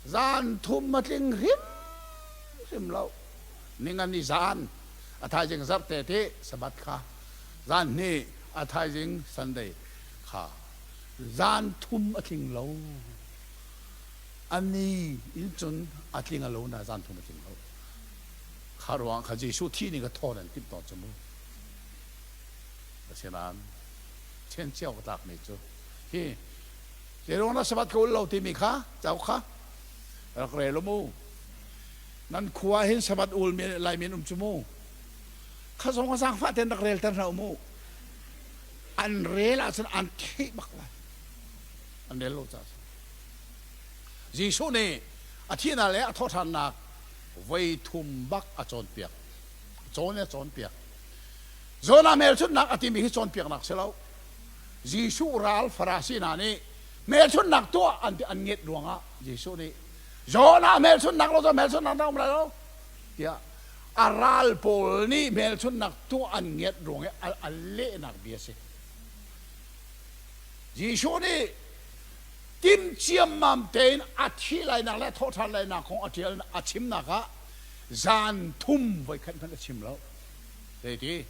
zan thum a tling hrimhrim lo. Ningani zan a thaizing zarhte ti Sabbath kha zan hnih a thaizing Sunday kha zan thum a tling lo. Ani in cun a tling a lo na zan thum a tling lo. Kha ruang kha Jesuh thih ni ka thawn an timh tawn cu mu. Asinain ṭhen cio ka tlakmi cu hi zeiruang dah Sabbath ka ul lo timi kha cauk kha rak rel u mu. Nan khua hin Sabbath ulmi Laimi an um cu mu. Kha zong a zaangfah tein rak relter hna u mu. An rel ahcun an theih bak lai. An rel lo caah Jesuh nih a thihnak le a thawhṭhannak voi thum bak a cawnpiak. Cawn a cawnpiak. Jonah hmelchunhnak a timi hi cawnpiaknak si lo. Jesuh ral Farasi hna nih hmelchunhnak tuah an ti an nget ruangah Jesuh nih Jonah hmelchunhnak lo cu hmelchunhnak na um lai lo tiah a ral pawl nih hmelchunhnak tuah an nget ruang i a lehnak bia si. Jesuh nih tim ciammam tein a thih lainak le thawhṭhan lainak kong a ṭial a chimnak ah zan thum voikhat hmanh a chim lo. Zeiti?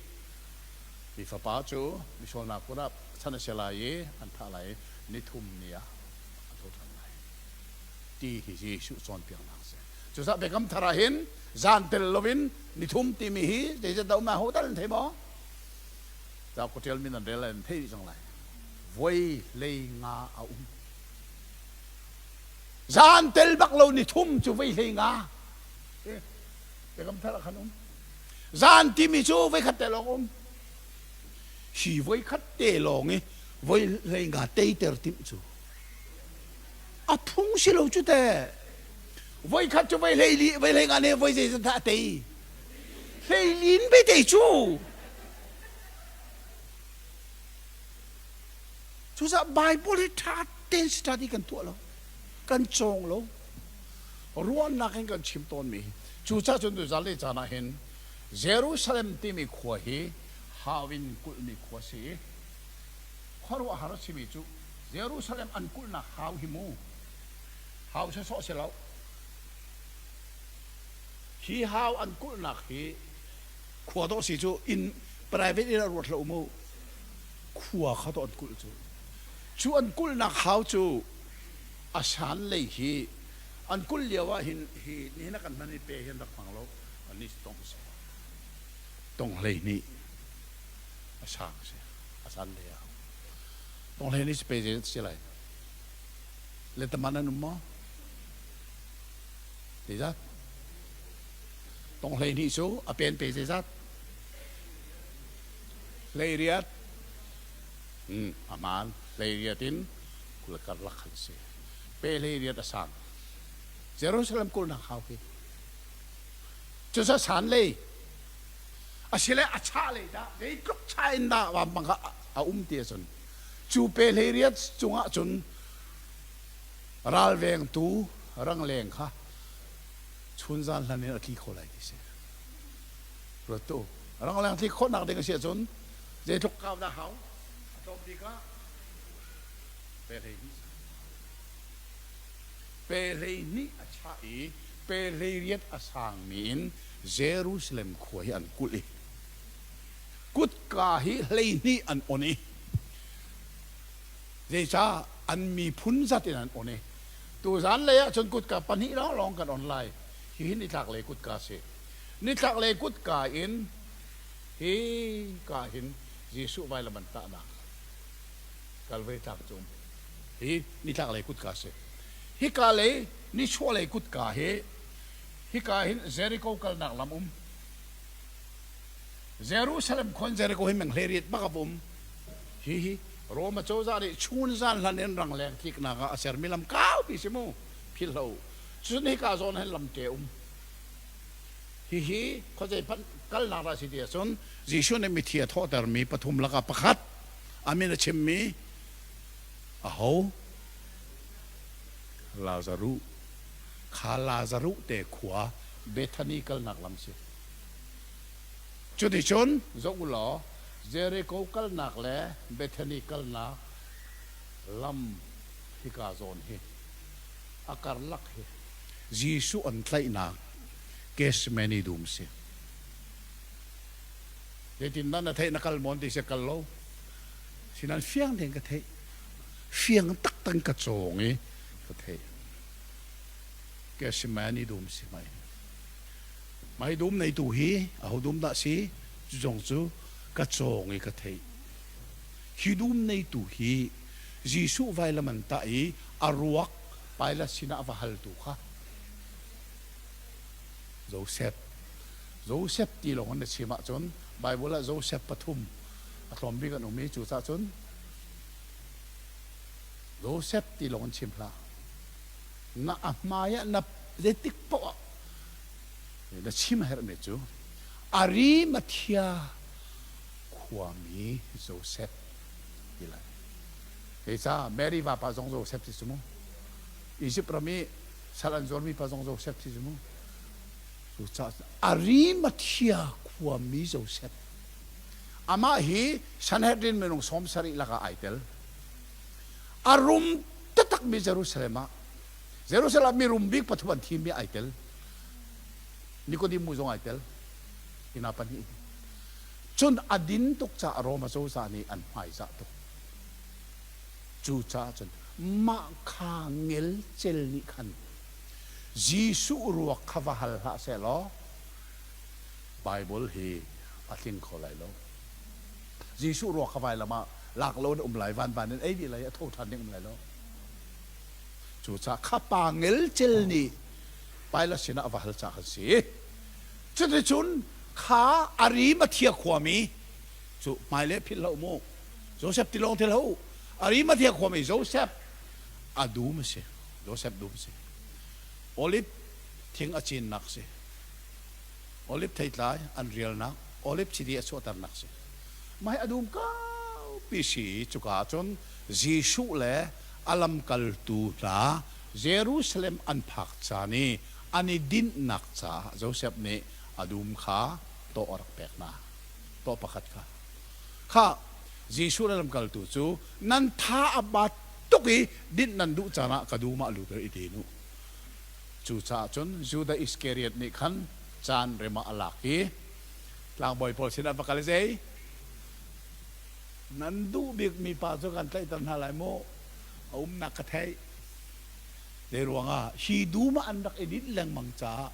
Mi fapa cu misualnak kut ah chan a si lai i an thah lai i nithum ni ah a tho ṭhan lai ti hi Jesuh cawnpiaknak a si. Cucaah Biakam Thar ah hin zan tel loin nithum timi hi zeizat dah um lai ho tal nan thei maw? Cauk ka ṭialmi nan rel lai nan thei dih cang lai. Voi 15 a um. Zan tel bak lo ni thum cu voi 15. Biakam thar ah khan um. Zan timi cu voi khat te lawng um. Hi voi khat te lawng i voi 15 teiter timh cu a phung si lo cu te. Voi khat cu voi hlei li voi 15 ne voi zeizat dah a tei. Hlei lin be tei cu. Cucaah Bible hi ṭha tein study kan tuah lo, kan cawng lo. Ruahnak in kan chim tawnmi. Cucaah cun tuzan le caan ah hin Jerusalem timi khua hi hau in kulhmi khua si i khuaruahhar a simi cu Jerusalem an kulhnak hau hi mu hau sawsawh si lo. Hi hau an kulhnak hi khua dawh si cu inn private inn ah ruat hlah u mu. Khua kha to an kulh cu. Cu an kulhnak hau cu a san lei hi an kulh lio ah hin hi nihin a kan hman i pe hi an rak hmang lo. An i tong si. Tong 12 a sang si. A san lei ah. Tong 12 si pe si lai. Le taman an um maw? Zeizat? Tong 12 cu a pen pe zeizat? 18. A hmaan. 18 in 20 karlak khan si. Pe 18 a sang. Jerusalem kulhnak hau hi. Cucu san lei. Asile a chah lei dah zeitluk chah in dah vampang kha a um ti ahcun cu pe 18 cungah cun ralvengtu rangleng kha chunzan hlan in a tli kho lai ti si. Ruat tu. Rangleng tlik khawhnak ding a si ahcun zeitluk kau dah hau? A tlawm bik ah pe 12. Pe 12 a chah i pe 18 a sangmi in Jerusalem khua hi an kulh i kutka hi 12 an on i zeicah an miphun zat in an on i tuzan lei ah cun kutka pahnih lawnglawng kan on lai. Hihi nitlak lei kutka a si. Nitlaklei kutka in hi ka hin Jesuh vailam an tahnak Kalvary tlak cu um. Hi nitlaklei kutka a si. Hika lei nichuahlei kutka hi hika hin Jericho kalnak lam um. Jerusalem khua in Jericho hi meng 18 bak a va um. Hi hi Roma cozah nih chun zan hlan in rangleng tliknak ah a sermi lam kaupi si mu. Philhlo. Cun hika zawn hin lamte um. Hihi khuazei hmanh kalnak dah a si ti ahcun Jesuh nih mithi a thawhtermi pathum lakah pakhat a min a chimmi aho? Lazaruh. Kha Lazaruh te khua Bethany kalnak lam si. Cuticun zoh u law Jericho kalnak le Bethany kalnak lam hika zawn hi a karlak hi Jesuh an tlaihnak Gethsemane dum si. Zeitindah na theih na kal maw ti si kal lo. Sinan fiang tein ka theih. Fiang taktak in ka cawng i ka theih. Gethsemane dum si mai. Mai dum neitu hi aho dum dah si? Cu zong cu ka cawng i ka theih. Hi dum neitu hi Jesuh vailam an tah i a ruak Pilate sinah a va haltu kha Joseph. Joseph ti lawng in na chim ahcun Bible ah Joseph pathum a tlawm bik an um i cucaah cun Joseph ti lawng in chim hlah. Na a hmai ah na zeitik paoh ah na chim a herhmi cu Arimathea khuami Joseph ti lai. Zeicah Mary vapa zong Joseph si cu mu. Egypt ram i sal an zuarmi pa zong Joseph si cu mu. Cucaah Arimathea khuami Joseph. Amah hi Sanhedrin minung 70 lakah ai tel. A rum taktakmi Jerusalem ah Jerusalem mirum bik pathum an thimmi ai tel. Nikodemu zong ai tel. Ina pahnih. Cun a din tuk caah Roma cozah nih an hmaizah tuk. Cucaah cun mah kha ngelcel nih khan Jesuh ruak kha va hal hlah sehlaw Baibal hi a tling kho lai lo. Jesuh ruak kha vailam ah Lak lo na um lai, van van in ei dih lai, a tho ṭhan ding um lai lo. Cucaah kha pa ngelcel nih Pilate sinah a va hal caah kan si. Cuticun kha Arimathea khuami cu hmailei philh hlah u mu. Joseph ti lawng ti hlah u. Arimathea khuami Joseph a dum a si. Joseph dum a si. Olive thing a cinnak a si. Olive theitlai an rialnak, olive chiti a chuahternak a si. Mah hi a dum kaupi si i cuka ah cun Jesuh le a lamkaltu hna Jerusalem an phak caan i an i dinhnak caah Josef nih a dum kha tawh a rak pek hna. Tawh pakhat kha. Kha Jesuh le lamkaltu cu nan tha a bat tuk i dinh nan duh caan ah ka dum ah lut i din u. Cucaah cun Judah Iskariot nih khan caan rem ah a lak i tlangbawi pawl sinah va kal i zei nan duh bikmi pa cu kan tlaihter hna lai mu a umnak ka theih zei ruangah hi dum ah an rak i dinh lengmang caah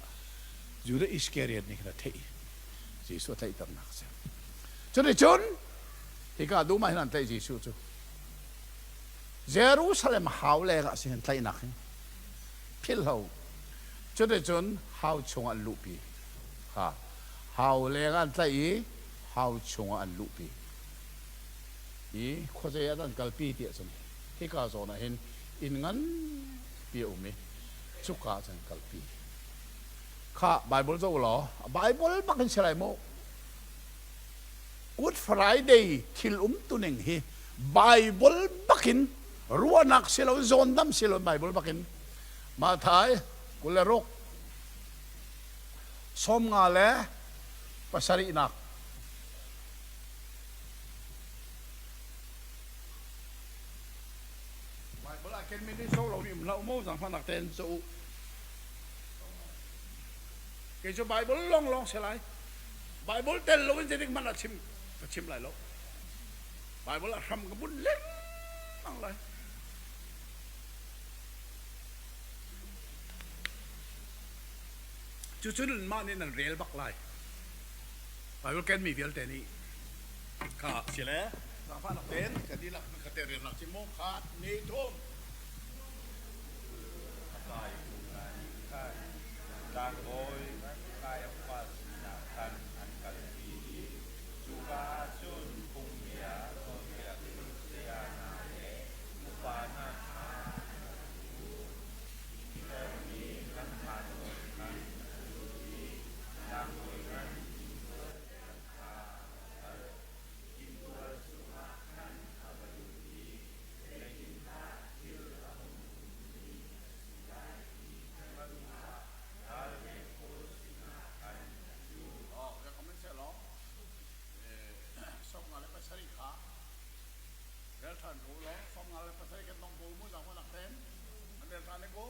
Judah Iskariot nih khan a theih Jesuh a tlaihternak a si. Cuticun hika dum ah hin an tlaih Jesuh cu Jerusalem hau leng ah si hin tlaihnak hin philhlo cuticun hau chungah an luhpi ha hau leng ah an tlaih i hau chungah an luhpi i khuazei ah an kalpi ti ahcun hika zawn ah hin inn nganpi a um i cuka ah cun an kalpi kha Bible zoh law Bible bak in si lai mu Good Friday thil umtuning hi Bible bakin ruahnak si lo zawndam si lo Bible bakin Mathai 26 57nak Bible ah ken mi nih so lo mi um hlah u mu zangfahnak tein cu u Kei cu Bible lawnglawng si lai. Bible tel loin zeitik hmanh ah chim ka chim lai lo. Bible ah hram ka bunh lengmang lai. Cucun mah nih nan rel bak lai. Bible kenmi vialte nih kha si le zaangfahnak tein ka dihlak ka te rel nak ci mu khat ni thum A tlaitu hna nih khan tlangbawi Kaiafas sinah khan an kalpi i cuka ah cun phungbia cawnpiaktu saya hna le upa hna kha an rak ṭhu. Peter nih lamhla nawn khan a lut i tlangbawi ngan inntual leng kha a va kal. Inntual chungah khan a va lut i zeitindah thil a hung umtuning a si lai ti hngalh duh ah ralveng pawl sinah khan a ṭhu. 57 kha rel ṭhan ko law 57 kan dong ko mu zangfahnak tein nan rel ṭhan ko.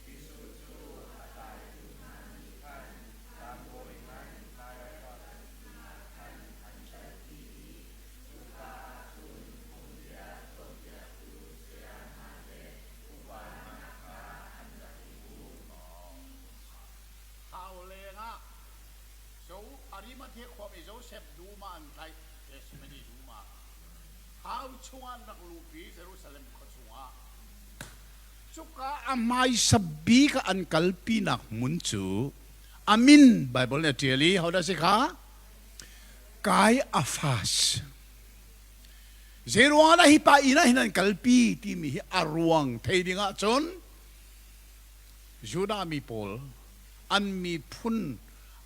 Jesuh cu a tlaitu hna nih khan tlangbawi ngan Kaiafas sinah khan an kalpi i cuka ah cun phungbia cawnpiaktu saya hna le upa hna kha an rak i pum. Hau lengah zo Arimathea khuami Josef dum ah an tlaih Gethsemane dum ah hau chungah an rak luhpi Jerusalem khua chungah cuka a hmaisa bik ah an kalpinak hmun cu a min Bible nih a ṭial i hodah si kha Kaiafas. Zeiruangah dah hi pa inn ah hin an kalpi timi hi a ruang thei ding ahcun Judah mi pawl an miphun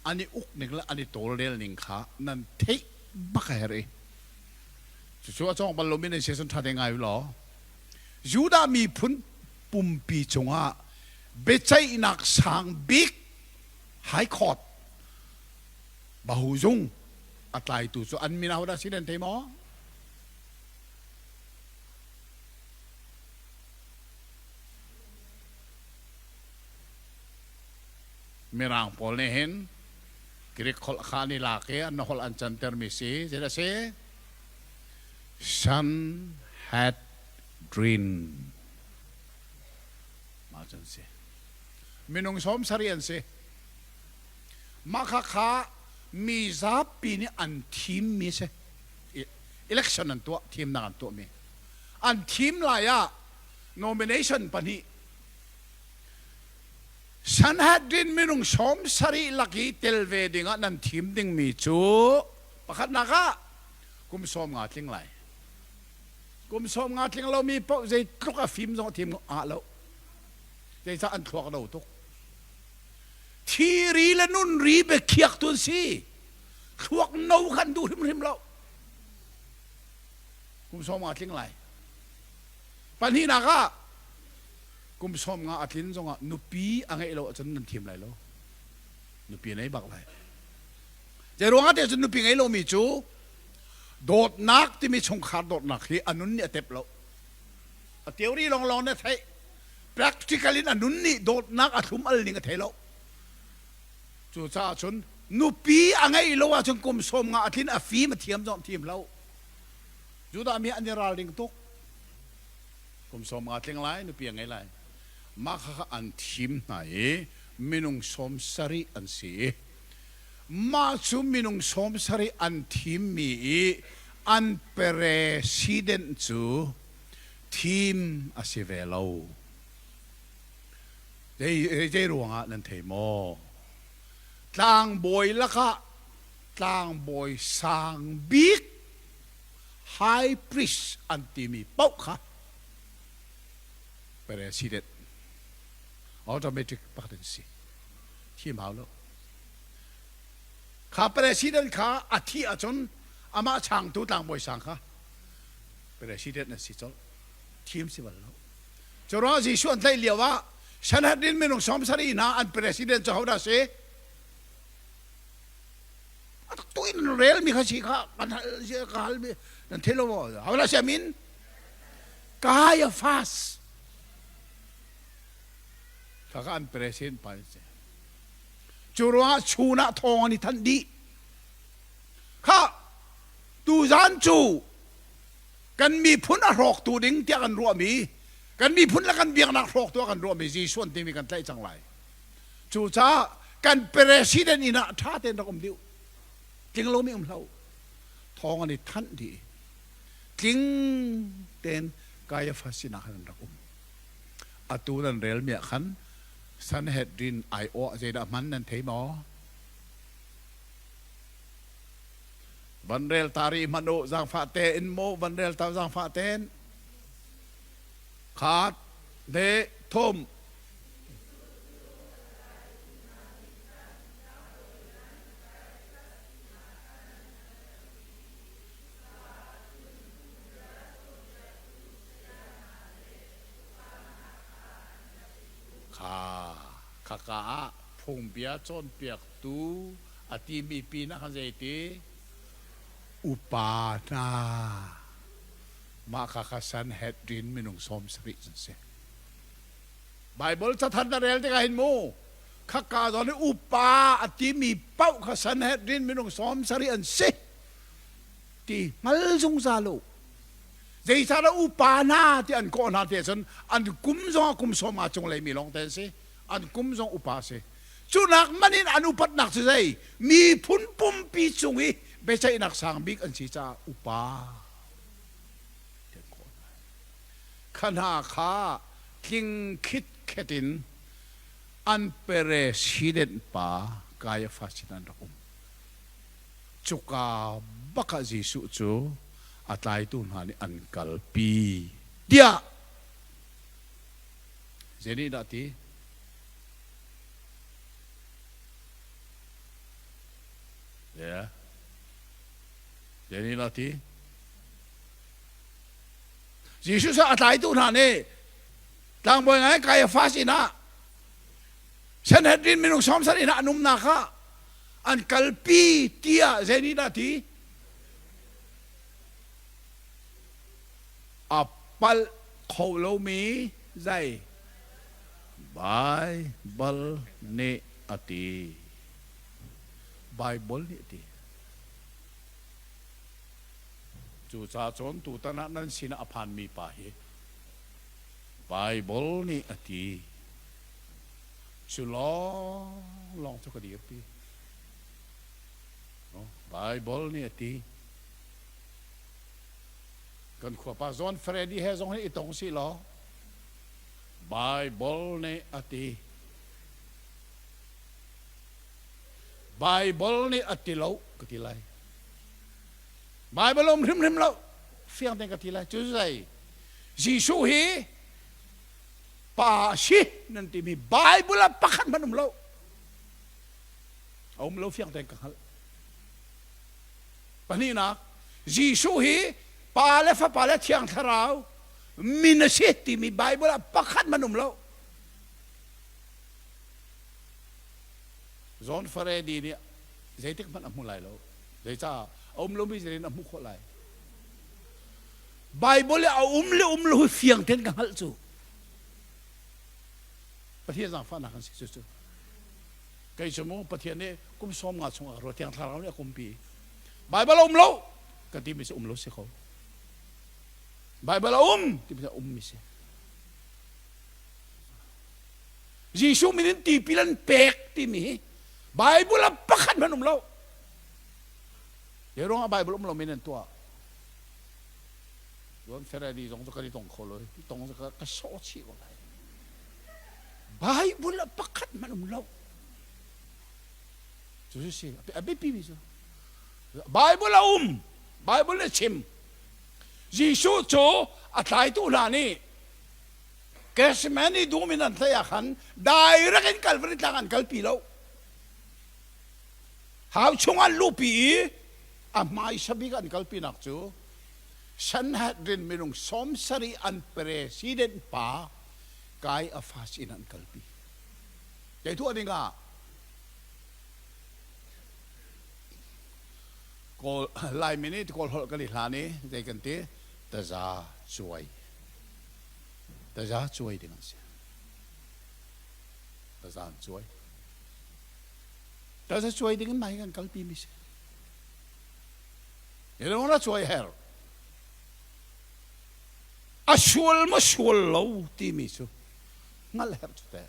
an i uk ning le an i tawlrel ning kha nan theih bak a herh i cucu a cawng bal lomi nan si ahcun ṭha te ngai u law Judah miphun pumpi cungah biaceihnak sang bik High Court Bahuzung a tlaitu cu an min ahodah si nan thei maw? Mirang pawl nih hin Greek holh kha an i lak i an holh an cantermi si. Zeidah si? Sanhedrin. Mah cu an si. Minung 70 an si. Mah khakha mi zapi nih an thimmi a si. Election an tuah, thimnak an tuahmi. An thim lai ah nomination pahnih Sanhedrin minung 70 lak i tel ve ding ah nan thim dingmi cu pakhatnak ah kum 50 tling lai. Kum 50 tling lomi paoh zeitluk a fim zong a thim ah lo. Zeicah an thluak no tuk. Thiri le nunri biakhiak tu an si. Thluak no khan duh hrimhrim lo. Kum 50 tling lai. Pahnihnak ah kum 50 a tlin zongah nupi a ngeih lo ahcun nan thim lai lo. Nupi a nei bak lai. Zei ruangah te cun nupi ngei lomi cu dawtnak timi chungkhar dawtnak hi a nun nih a tep lo. A theory lawnglawng na theih. Practical in a nun nih dawtnak a thlum al ning a thei lo. Cucaah cun nupi a ngeih lo ahcun kum 50 a tlin a fim a thiam zong thim lo. Judah mi an i ralring tuk. Kum 50 tling lai, nupi a ngei lai. Mah kha an thim hna i minung 70 an si i mah cu minung 70 an thimmi i an president cu thim a si ve lo. Zei ruangah nan thei maw? Tlangbawi lakah tlangbawi sang bik high priest an timi paoh kha president automatic pakhat an si thim hau lo kha president kha a thih ahcun amah changtu tlangbawi sang kha president an si colh thim si bal lo cu ruangah Jesuh an tlaih lio ah Sanhedrin minung 70 hna an president cu hodah si A tak tu in rel mi kha si kha kan hal ka hal mi nan thei lo maw? Hodah si a min? Caiaphas. Kha kha an president pa si. Cu ruangah chun ah thawng an i thanh dih. Kha tuzan cu kan miphun a hrawktu ding tiah kan ruahmi kan miphun le kan biaknak hrawktu ah kan ruahmi Jesuh an timi kan tlaih cang lai. Cucaah kan president inn ah ṭha tein rak um dih u. Tling lomi um hlah u. Thawng an i thanh dih i tling tein Kaiafas sinah khan an rak um. Atu nan relmi ah khan Sanhedrin aiawh zeidah hman nan thei maw? Van rel ta rih hmanh u, zaangfah tein mu, van rel ta zaangfah tein. Khat, hne, thum. Kha khaka ah phungbia cawnpiaktu a timi pinah khan zeiti upa hna mah kha kha Sanhedrin minung 70 an si. Baibal cathar na rel tikah hin mu khakka zawn i upa a timi paoh kha Sanhedrin minung 70 an si ti hngal zungzal u. Zeicahdah upa hna ti an kawh hna ti ahcun an kum zong ah kum 50 cunglei mi lawng te an si. An kum zong upa a si. Cunak man in an upatnak cu zei miphun pumpi cung i biaceihnak sang bik an si caah upa ti an kawh hna. Kha hna kha tling khitkhet in an president pa Kaiafas sin an rak um. Cuka bak ah Jesuh cu a tlaitu hna nih an kalpi tiah zei nih dah ti? Yeah. Zei nih dah ti? Jesuh cu a tlaitu hna nih tlangbawi ngai Kaiafas inn ah Sanhedrin minung 70 inn ah an umnak ah an kalpi tiah zei nih dah ti? A palh kho lomi zei Baibal nih a ti. Baibal nih a ti. Cucaah cun tutan ah nan sinah a phanmi pa hi Baibal nih a ti. Cu lawnglawng cu ka dirpi. Baibal nih a ti. Kan khuapa John Freddy he zong hi i tong si law Bible nih a ti. Bible nih a ti lo ka ti lai. Bible um hrimhrim lo fiang tein ka ti lai. Cu zei Jesuh hi pa si nan timi Bible ah pakhat hmanh um lo. A um lo fiang tein ka hngalh. Pahnihnak, Jesuh hi Pa le Fapa le Thiang Thlarau min a si timi Bible ah pakhat hmanh um lo. John Faredi nih zeitik hmanh a hmu lai lo. Zeicah a um lomi zeitin a hmuh khawh lai? Bible i a um le um lo hi fiang tein ka hngalh cu. Pathian zaangfahnak an si cu cu. Kei cu mu Pathian nih kum sawm nga chung a ruah Thiang Thlarau nih a kumpi. Bible a um lo ka timi si um lo si kho. Bible a um timi si um mi si. Jesuh min in tipil an pek timi hi Bible ah pakhat hmanh um lo. Hi ruangah Bible um lo min an tuah. John Ferrari zong cu kan i tong kho lo. I tong cu ka sawh chih ko lai. Bible ah pakhat hmanh um lo. Cu si a biapi mi cu. Bible a um. Bible nih chim. Jesuh cu a tlaitu hna nih Gethsemane dum in an tlaih ah khan direct in Calvary tlang an kalpi lo. Hau chung an luhpi i a hmaisa bik an kalpinak cu Sanhedrin minung 70 an president pa Caiaphas in an kalpi. Kei tuah ding ah Kawl Laimi nih Kawl holh kan i hlan i zei kan ti taza cuai taza cuai ding an si taza an cuai taza cuai ding in mai kan kalpi mi si na cuai her a sual ma sual lo timi cu hngalh herh cu te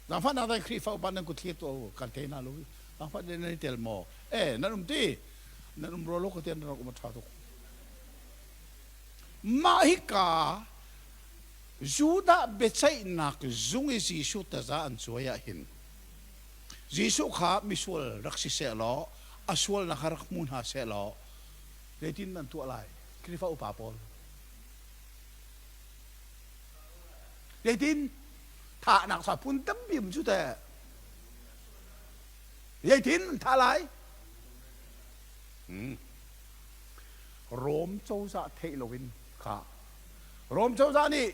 Zaangfahnak dai Khrihfa upa nan kut thlir tuah u kan thei hna lo zaangfah nan i tel maw eh nan um ti nan um rua lo ka ti nan rak um a ṭha tuk mah hika Judah biaceihnak zung i Jesuh taza an cuai ah hin Jesuh kha misual rak si seh law a sualnak kha rak hmu hna seh law zeitin nan tuah lai Khrihfa upa pawl zeitin thahnak sa phun tampi um cu teh zeitin an thah lai hmm. Rom cozah theih loin kha Rom cozah nih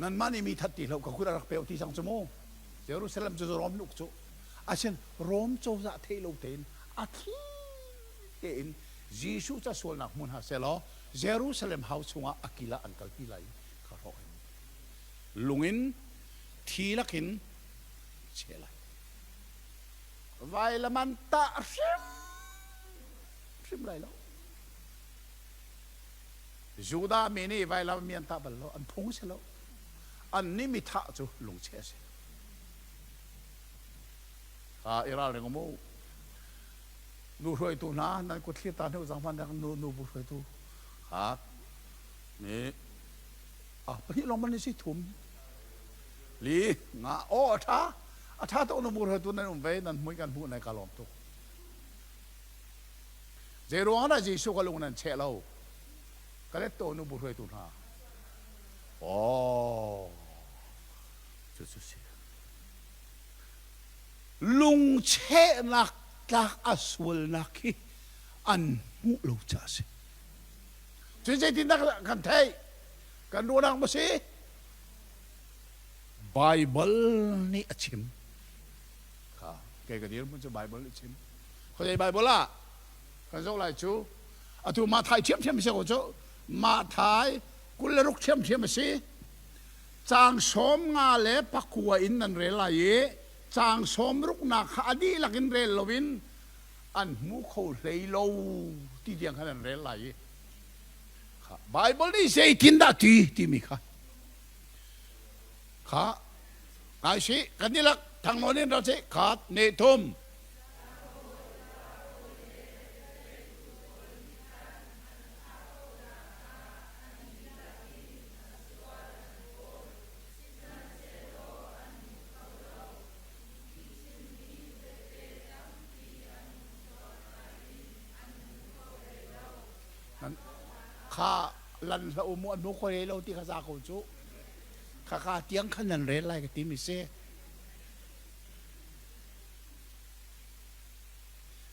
nanmah nih mi that ti hlah ka kut a rak peu ti cang cu mu Jerusalem cu Rom uk cu asin Rom cozah theih lo tein a thli tein Jesuh ca sualnak hmun ha selaw Jerusalem hau chungah a kil ah an kalpi lai kha hrawk in lung in thi lakin cheh lai vailam an tah hrim hrim lai lo Judah mi nih vailam mi an tah bal lo an phung si lo an nih mi thah cu lungcheh a si kha i ralring mu nu hruaitu hna nan kut thlir ta hnu zangfan nu nu bu hruaitu kha nih Ah, pahnih lawng man si thum. Li nga aw a tha. A tha tuk na mur tu nan um ve nan mui kan hmuh nai ka lawm tuk. Zei ruang dah Jesuh ka lung nan cheh lo? Ka let to nu bu hruaitu hna. Oh, cu cu si. Lungchehnak tlak a sualnak hi an hmuh lo ca si. Cun zeitindah kan theih? Kan ruahnak maw si? Baibal nih a chim. Kha kei ka dirhmun cu Baibal nih a chim. Khuazei Baibal ah kan zoh lai cu atu Mathai ṭhiamṭhiam a si ko cu. Mathai 26 ṭhiamṭhiam a si. Caang 59 in nan rel lai i caang sawm ruknak kha a dihlak in rel loin an hmu kho hlei lo ti tiang khan an rel lai i kha Bible nih zeitindah ti timi kha kha ngai si kan dihlak thangnawn in ra si khat ne thum. Kha lan hlah u mu an hmu kho lo ti kha za ko cu. Kha kha tiang khan nan rel lai ka ti mi si.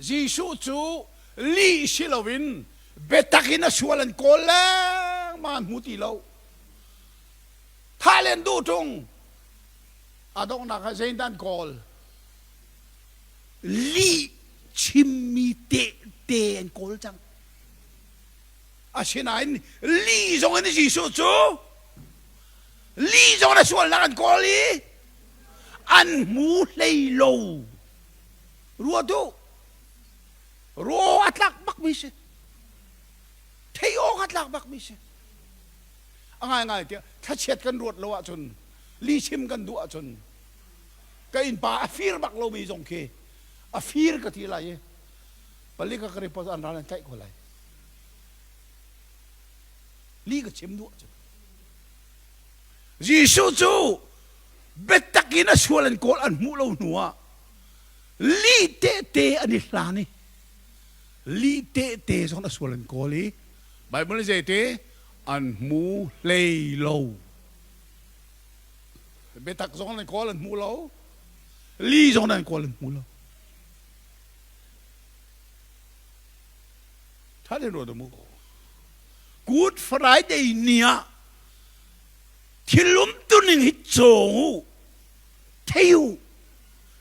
Jesuh cu lih si loin biatak in a sual an kawl lengmang an hmu ti lo. Thah len duh ṭung. A donghnak ah zeidah an kawl? Lih chimmi tehte an kawl cang. Asinain lih zong in Jesuh cu lih zong in a sualnak an kawl i an hmu hlei lo. Ruat u. Raw a tlak bakmi si. Thei awk a tlak bakmi si. A ngaingai tiah thlachiat kan ruat lo ahcun lihchim kan duh ahcun ka innpa a fir bak lomi zong khi a fir ka ti lai i palik ka report an ral an tlaih ko lai. Li ka chim duh ahcun. Jesuh cu biatak in a sual an kawl an hmuh lo hnu ah lih tehte an i hlan i lih tehte zong a sual an kawl i Bible nih zeiti an hmu hlei lo. Biatak zong an kawl an hmu lo. Li zong an kawl an hmu lo. Ṭha tein ruat mu. Good Friday ni ah thil umtuning hi cawng u, thei u,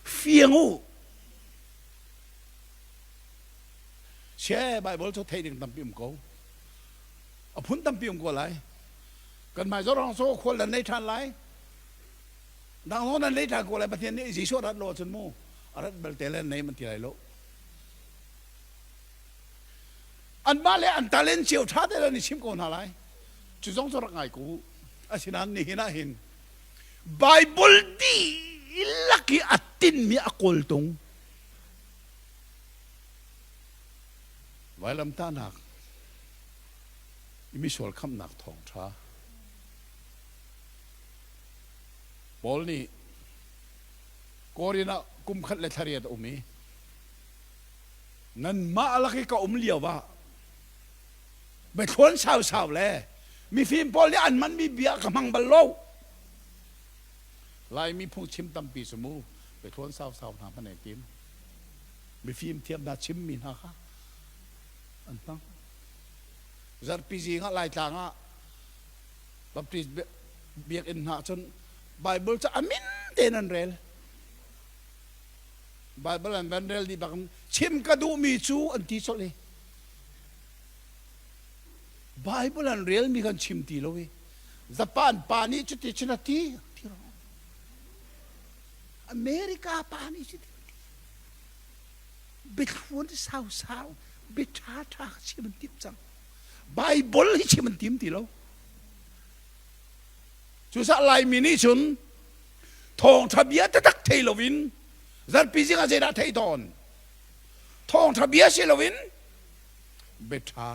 fiang u. She Bible cu theih ding tampi um ko. A phun tampi um ko lai. Kan hmai zorong so khual nan nei ṭhan lai. Dang zong nan nei ṭhan ko lai. Pathian nih Jesuh rat lo ahcun mu a rat belte le nei man ti lai lo. Anmah le an talent cio ṭha te an i chim ko hna lai. Cu zong cu rak ngai ko u. Asinain nihin ah hin Bible dihlak i a tinmi a kawltung vailamtahnak i misual khamhnak thawngṭha Paul nih Korin ah kum khat le thla riat a um i nanmah lak i ka um lio ah biathluan sausau le mifim pawl nih an hmanmi bia ka hmang bal lo. Laimi phungchim tampi cu mu biathluan sausau hna hman ai tim. Mifim thiam hna chimmi hna kha an hmang. Zarhpi zing ah Laitlang ah Baptist biakinn hna cun Bible cu a min tein an rel. Bible an van rel dih bak chim ka duhmi cu an ti colh i Bible an relmi kan chim ti lo i Japan pa nih cuti cun a ti America pa nih cuti biathluan sausau bia ṭha ṭha chim an timh cang Bible hi chim an tim ti lo Cucaah Laimi nih cun thawngṭha bia taktak thei loin zarhpi zing ah zeidah thei tawn? Thawngṭha bia si loin biaṭha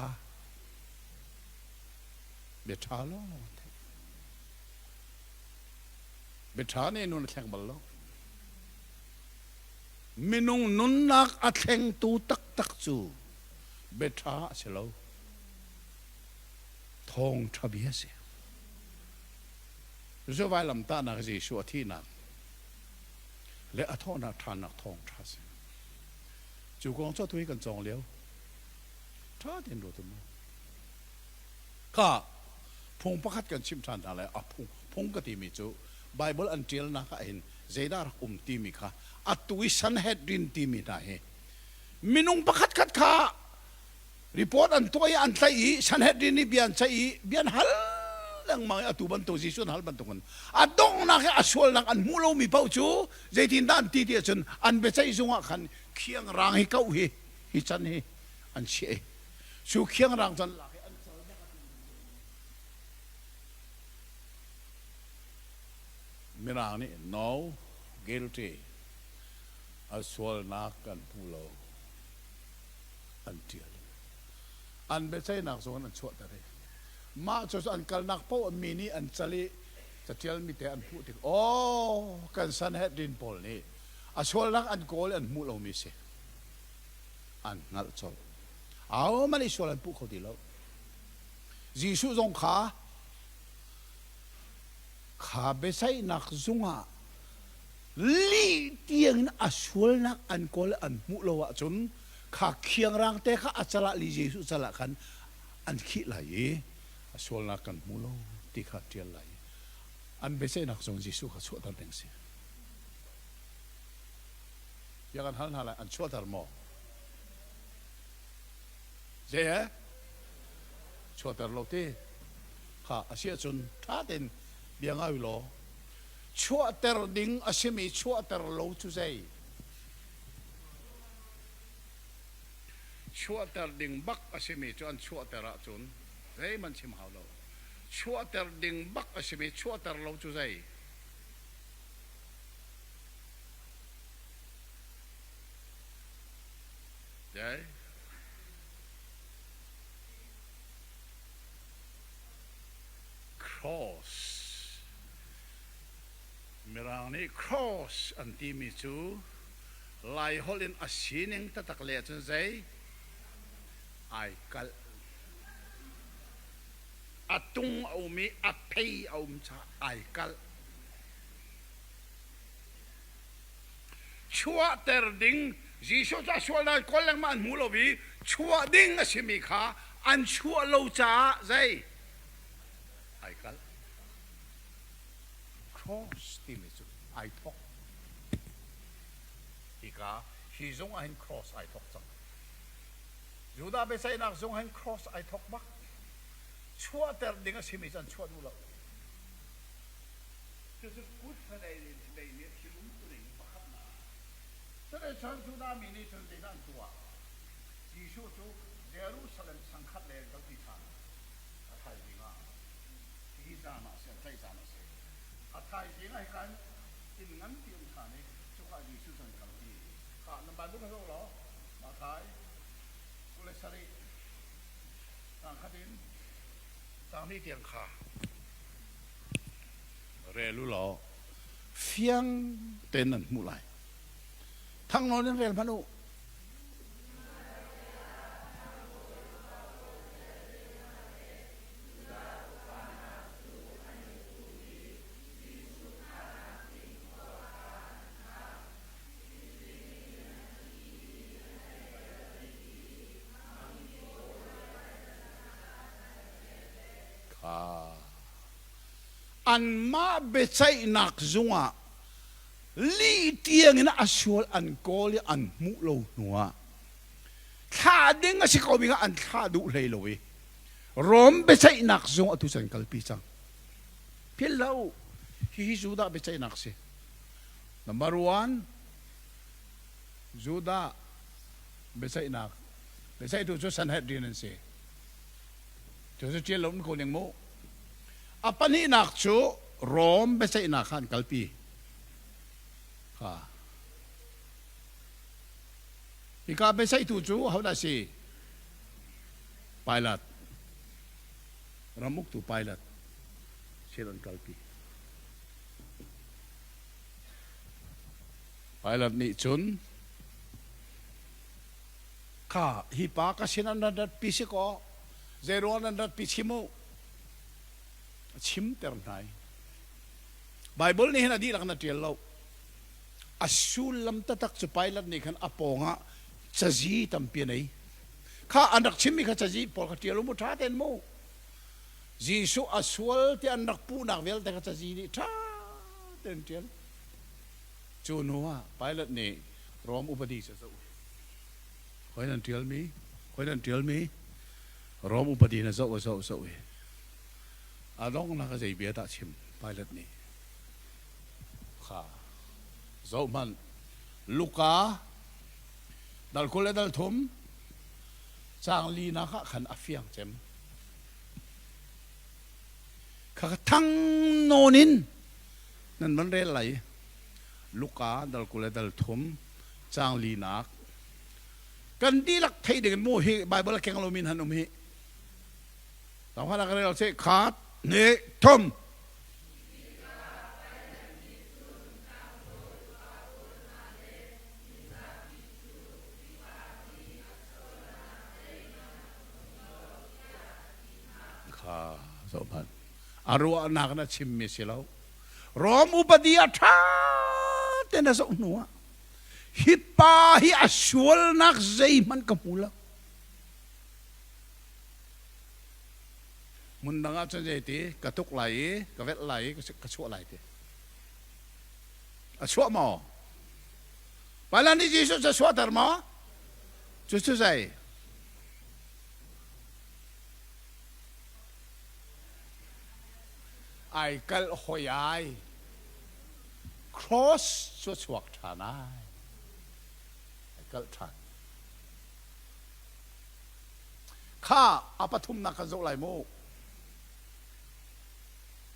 biaṭha lawnglawng an theih. Biaṭha nih nun a thleng bal lo. Minung nunnak a thlengtu taktak cu biaṭha a si lo. Thawngṭha bia a si. Cucu vailamtahnak Jesuh a thihnak le a thawhnak ṭhannak thawngṭha a si. Cu kong cu atu hi kan cawng lio. Ṭha tein ruat u mu. Kha phung pakhat kan chimh ṭhan hna lai. A phung, phung ka timi cu Bible an ṭialnak ah hin zeidah rak um timi kha atu i Sanhedrin timi hna hi minung pakhat khat kha report an tuah i an tlaih i Sanhedrin nih bia an ceih i bia an hal lengmang i atu bantuk Jesuh an hal bantukin a donghnak i a sualnak an hmuh lomi paoh cu zeitindah an ti ti ahcun an biaceih zung ah khan khiangrang hi koh hi hi can hi an chiah i cu khiangrang can lak i an cal bak Mirang nih no guilty a sualnak kan hmu lo an ṭial. An biaceihnak zong an chuahter i mah cu an kalnak paoh mi nih an cal i caṭialmi te an hmuh tik aw kan Sanhedrin pawl nih a sualnak an kawl i an hmuh lomi si an hngalh colh. Ahohmanh i sual an puh kho ti lo. Jesuh zong kha kha biaceihnak zung ah lih tiangin a sualnak an kawl an hmuh lo ahcun kha khiangrang te kha a cal ah li Jesuh cal ah khan an khih lai i a sualnak kan hmu lo ti kha ṭial lai. An biaceihnak zong Jesuh kha chuahter ding a si. Bia kan hal hna lai, an chuahter maw? Zei he? Chuahter lo ti. Kha a si ahcun ṭha tein bia ngai u law chuahter ding a simi chuahter lo cu zei? Chuahter ding bak a simi cu an chuahter ahcun zeihmanh chim hau lo. Chuahter ding bak a simi chuahter lo cu zei? Zei? Cross. Mirang nih cross an timi cu Laiholh in a sining taktak le ahcun zei? Ai kalh. A tung a um i a phei a um caah ai kalh. Chuahter ding Jesuh cu a sual nain kawl lengmang an hmu lo i chuah ding a simi kha an chuah lo caah zei? Ai kalh. Cross timi cu ai thok. Hika hi zung ah hin cross ai thok cang. Judah biaceihnak zung hin cross ai thok bak. Chuahter ding a simi cu an chuah duh lo. Cucu Good Friday day nih thil umtuning pakhatnak. Cuticun Judah mi nih cun zeidah an tuah? Jesuh cu Jerusalem sangkhat lei an kalpi ṭhan. A thaizing ah hi zan ah a si, an tlaih zan a si. A thaizing ah hika in inn nganpi um ṭhan i cuka Jesuh cu an kalpi. Khah, nan Bible kha zoh law, Matthai 27 caang khat in caang hnih tiang kha rel u law fiang tein nan hmuh lai. Thang nawn in rel hmanh u. Kha anmah biaceihnak zung ah lih tiangin a sual an kawl i an hmuh lo hnuah thlah ding a si ko mi kha an thlah duh hlei lo i Rom biaceihnak zung atu can kalpi cang. Philh lo, hihi Judah biaceihnak si. Number one, Judah biaceihnak. Biaceihtu cu Sanhedrin an si. Cu cu ṭial lo in ko ning mu. A pahnihnak cu Rom biaceihnak kha an kalpi. Kha. Hika biaceihtu cu ahodah si? Pilate. Ramuktu Pilate sin an kalpi. Pilate nih cun kha hi pa ka sin an ratpi si kaw zeiruang nan ratpi chim u a chimter hna i Bible nih hin a dihlak na ṭial lo a sullam taktak cu Pilate nih khan a pawngah cazi tampi a nei kha an rak chimmi kha cazi pawl kha ṭial u mu ṭha tein mu Jesuh a sual ti an rak puhnak vialte kha cazi nih ṭha tein ṭial cu hnu ah Pilate nih Rom upadi cu zoh khoi nan ṭialmi khoi nan ṭialmi Rom upadi na zoh a zoh zoh i a donghnak a zei bia dah chim Pilate nih kha zoh hmanh Luka dal 20 le dal thum caang linak ah khan a fiang cem kha thang nawn in nan van rel lai Luka dal 20 le dal thum caang linak kan dihlak thei ding mu hi Bible a keng lomi han um hi Tang ka rel se khat ne thum. Kha. Zohhmanh. A ruahnak na chimmi si lo. Rom upadi a ṭha tein a zoh hnu ah hi pa hi a sualnak zeihmanh ka hmu lo. Hmun dang ah cun zeiti ka tuk lai i ka velh lai i ka chuah lai ti. A chuah maw? Pala nih Jesuh cu a chuahter maw? Cucu zei? Ai kalh hoi ai. Cross cu a chuak ṭhan ai. Ai kalh ṭhan. Kha a pathumnak kan zoh lai mu.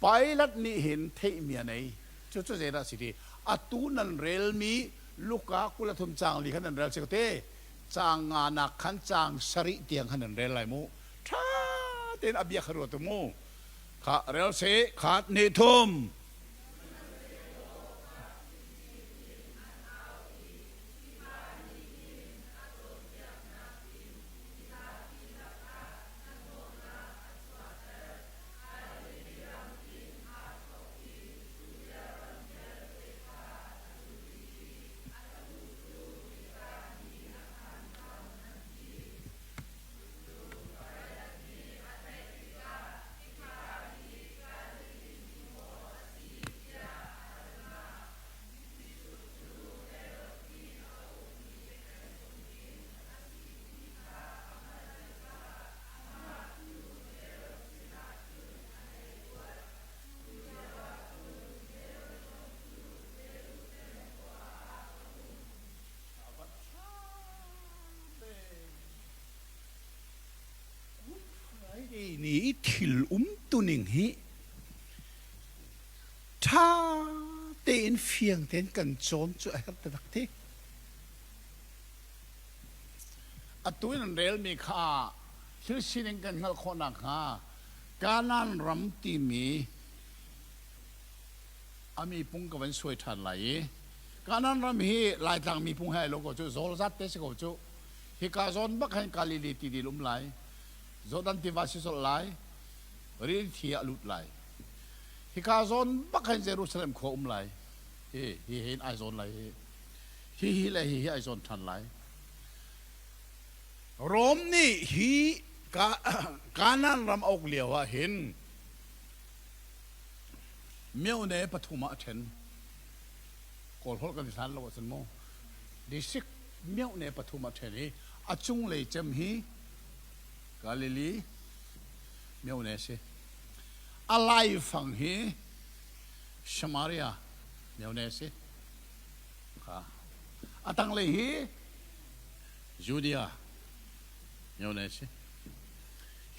Pilate nih hin theihmi a nei. Cucu zeidah a si ti? Atu nan relmi Luka 23 caang li khan nan rel si ko te. Caang nganak khan caang sarih tiang khan nan rel lai mu. Ṭha tein a bia kha ruat u mu. Kha rel seh khat hnih thum. Friday ni i thil umtuning hi ṭha tein fiang tein kan cawn cu a herh taktak ti. Atu in an relmi kha thil sining kan hngalh khawh nakhnga Kanaan ram timi a mipung ka van suai ṭhan lai i Kanaan ram hi Laitlang mipung he ai lo ko cu zawl zat te si ko cu hika zawn bak hin Galilee tidil um lai Jordan tiva si colh lai rili thi ah lut lai hika zawn bak hin Jerusalem khua um lai hi hi hin ai zawn lai hi hi hi le hi hi ai zawn ṭhan lai Rom nih hi Kanaan ram a uk lio ah hin myone pathum ah a ṭhen. Kawl holh kan i hlan lo ahcun mu. District myone pathum ah a ṭhen i a cunglei cem hi Galilee myone a si. A laifang hi Samaria myone a si. A tanglei hi Judea myone a si.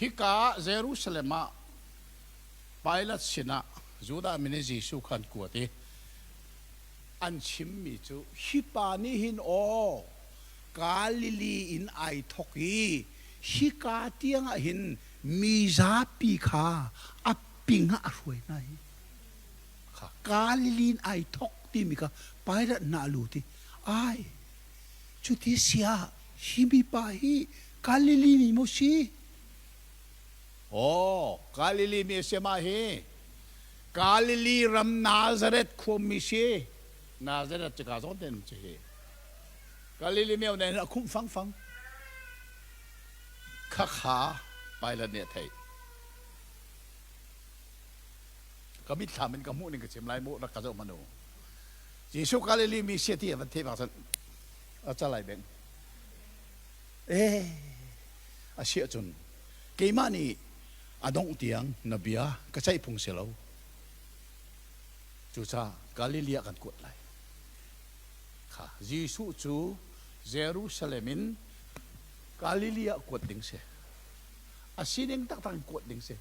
Hika Jerusalem ah Pilat sinah Judah mi nih Jesuh kha an kuat i an chimmi cu hi pa nih hin aw Galilee in ai thawk i hika tiangah hin mi zapi kha a ping ah a hruai hna hi. Kha Galilee in ai thawk timi kha Pilat hna a lut i ai cuti siah hi mipa hi Galilee mi maw si? Aw, Galilee mi a si mah hi. Galilee ram Nazareth khuami si. Nazareth cu ka zawn te um ci hi. Galilee mi ne a khumh fangfang. Khakha Pilate nih a theih. Ka mitthlam in ka hmuh ning ka chim lai mu rak ka zoh hmanh u. Jesuh Galilee mi si ti a van theih bak cun a calai beng. Eh, a si ahcun keimah nih a dongh tiang na bia ka ceih phung si lo. Cucaah Galilee ah kan kuat lai. Kha Jesuh cu Jerusalem in Galilee ah kuat ding si. A sining taktak in kuat ding si.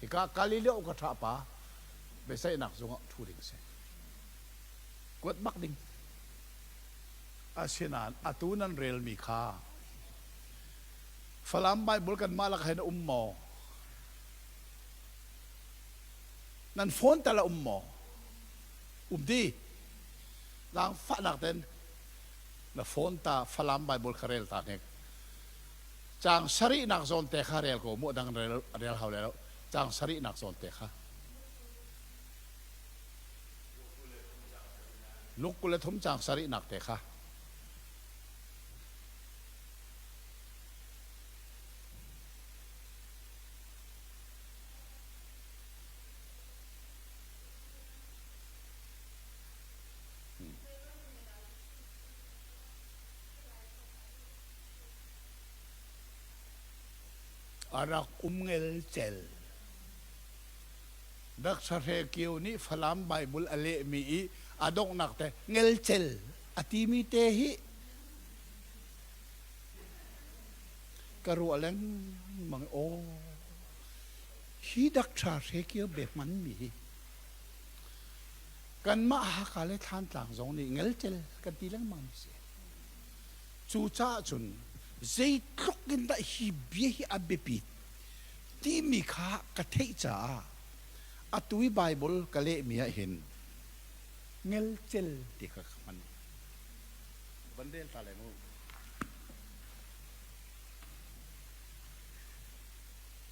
Hika Galilee ka ṭha pa biaceihnak zung ah ṭhu ding si. Kuat bak ding. Asinain atu nan relmi kha Falam Bible kanmah lak hin a um maw? Nan phone tal a um maw? Um di. Zaangfahnak ten na phone ta Falam Bible kha rel ta hnik. Caang sarihnak zawn te kha rel ko mu dang rel rel hau le lo. Caang sarihnak zawn te kha. Luke 23 caang sarihnak te kha. A rak um ngelcel. Dak Sahre Kio nih Falam Bible a lehmi i a donghnak te ngelcel a timi te hi ka ruah lengmang aw hi dak ṭha hre kio be hmanmi hi kanmah Haka le Thlantlang zong nih ngelcel kan ti lengmang mi si. Cucaah cun zeitluk in dah hi bia hi a biapit timi kha ka theih caah atu i Baibal ka lehmi ah hin ngelcel ti kha ka hman. Van rel ta leng u.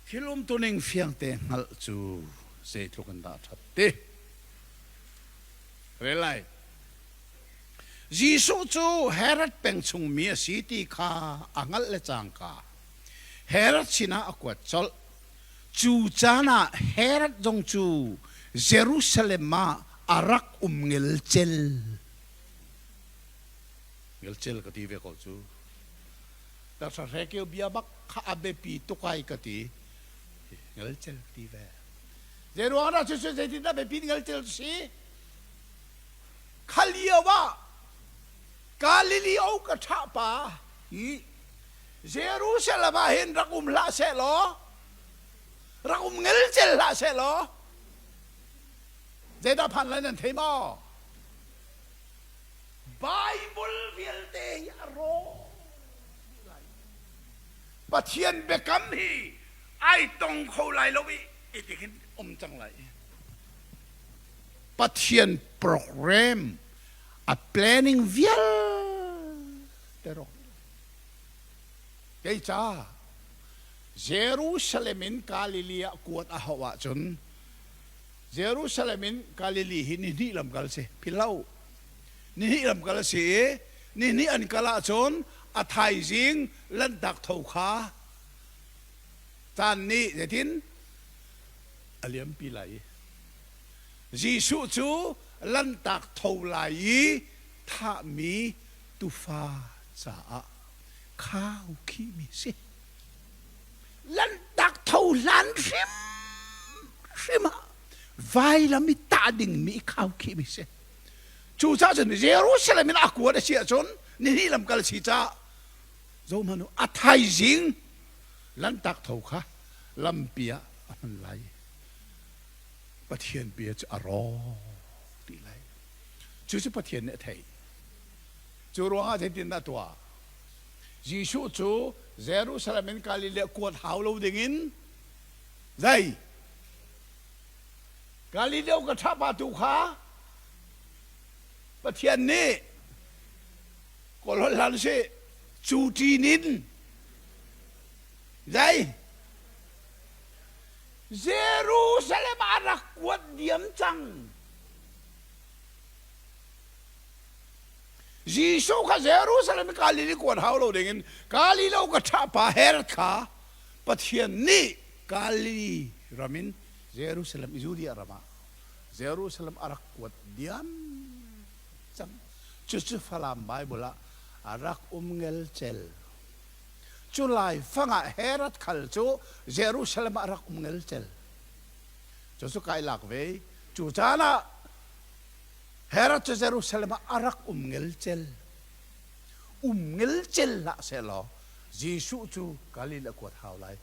Thil umtuning fiangte hngalh cu zeitluk in dah a ṭhat ti. Rel lai. Jesuh cu Herod peng chungmi a si ti kha a hngalh le cangka Herod sinah a kuat colh. Cu caan ah Herod zong cu Jerusalem ah a rak um ngelcel. Ngelcel ka ti ve ko cu. Taksa hrekeu bia bak kha a biapi tuk ai ka ti. Ngelcel ka ti ve. Zei ruang dah cucu zeitindah biapi ngelcel si? Kha lio ah Galileo ka ṭha pa hi Jerusalem ah hin rak um hlah seh law rak um ngelcel hlah seh law zeidah phan lai nan thei maw? Bible vialte hi a rawk lai. Pathian biakam hi ai tong kho lai lo i iti khin um cang lai. Pathian program a planning vialte rawk kei ca Jerusalem in Galilee ah kuat a hauh ahcun Jerusalem in Galilee hi ni hnih lam kal si philh ni hnih lam kal a si i ni hnih an kal ahcun a thaizing lanhtak tho kha caan nih zeitin a liampi lai i Jesuh cu lanhtak tho lai i thahmi tufa caah khau khihmi si. Lanhtak tho hlan hrim hrim ah vailam i tah dingmi i khau khihmi si. Cucaah cun Jerusalem in a kuat a si ahcun nihnih lam kal si caah zohhmanh u a thaizing lanhtak tho kha lampi ah a hman lai. Pathian bia cu a rawk ti lai. Cucu Pathian nih a theih. Cu ruangah zeitindah tuah? Jesuh cu Jerusalem in Galilee kuat hau lo dingin zei? Galileo ka ṭhapa tu kha Pathian nih kawlholh hlan sih cu ṭin in zei? Jerusalem ah a rak kuat diam cang. Jesuh kha Jerusalem Galilee kuat hau lo dingin Galileo ka ṭhapa Herod kha Pathian nih Galilee ram in Jerusalem Judea ram ah Jerusalem a rak kuat diam cang. Cucu Falam Bible ah a rak um ngelcel. Cu laifang ah Herod khal cu Jerusalem ah rak um ngelcel. Cucu kai lak ve. Cu caan ah Herod cu Jerusalem ah a rak um ngelcel. Um ngelcel hlah sehlaw Jesuh cu Galil a kuat hau lai.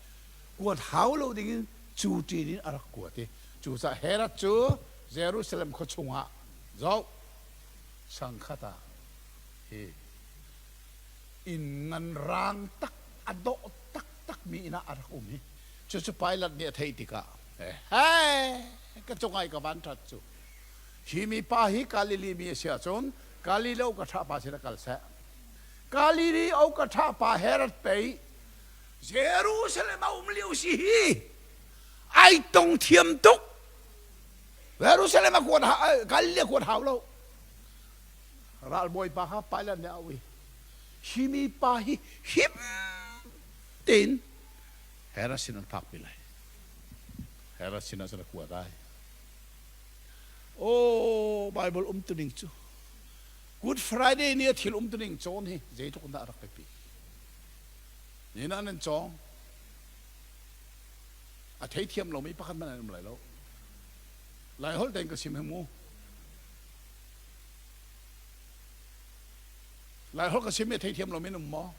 Kuat hau lo dingin cu ṭin in a rak kuat i cucaah Herod cu Jerusalem khua chungah zoh sangkhat ah hi inn ngan rang tak a dawh taktak mi inn ah a rak um i cucu Pilate nih a theih tikah he ka cungah i ka van ṭhat cu hi mipa hi Galilee mi a si ahcun Galileo ka ṭha pa sin a kal seh Galileo ka ṭha pa Herod pei Jerusalem a um lio si hi. Ai tong thiam tuk. Jerusalem a kuat Galilee a kuat hau lo. Ralbawi pa kha Pilate nih a auh i hi mi pa hi him tein Herod sin an phakpi lai. Herod sin ah cun a kuat ai. Oh, Bible umtuning cu Good Friday ni a thil umtuning cawn hi zeitluk in dah a rak biapi. Nihin ah nan cawng. A theithiam lomi pakhat hmanh an um lai lo. Lai holh tein ka chim hi mu. Lai holh ka chim i a theithiam lomi an um maw?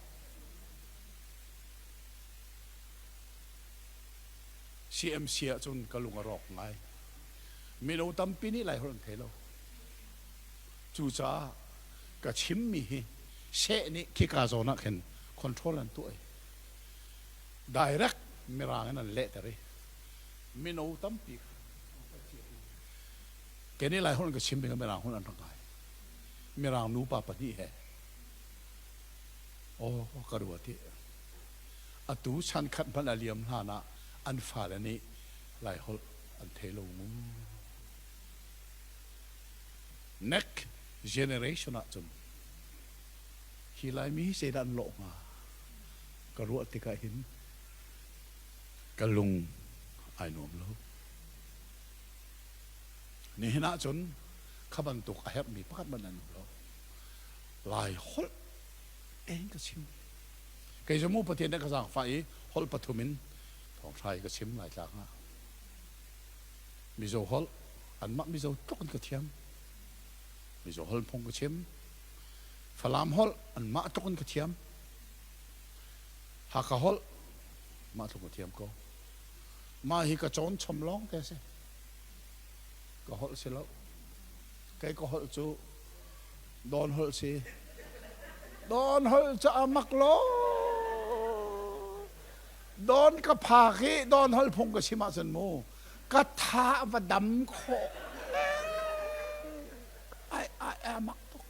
CMC ah cun ka lung a rawk ngai. Mino tampi nih Laiholh an thei lo. Cucaah ka chimmi hi seh nih khika zawn ah khin control an tuah i direct mirang in an lehter i mino tampi kei nih Laiholh in ka chim ding mirang holh an rak ngai. Mirang nupa pahnih he aw ka ruat i atu chan khat hmanh a liam hlan ah an fale nih Laiholh an thei lo mu. Next generation ahcun hi Laimi hi zeidah an lawh hnga ka ruah tikah hin ka lung ai nuam lo. Nihin ahcun kha bantuk a herhmi pakhat hmanh an um lo. Lai holh tein ka chim. Kei cu mu Pathian nih ka zaangfah i holh pathum in thawngṭha i ka chim Laitlang ah. Mizo holh anmah Mizo tluk in ka thiam. Mizo holh phung ka chim. Falam holh anmah tluk in ka thiam. Hakha holh mah tluk ka thiam ko. Mah hi ka cawn chom lawng te a si. Ka holh si lo. Kei ka holh cu Dawn holh si. Dawn holh cu a mak lo. Dawn ka phak i dawn holh phung ka chim ahcun mu ka tha a va dam khawh. Ai ai a mak tuk.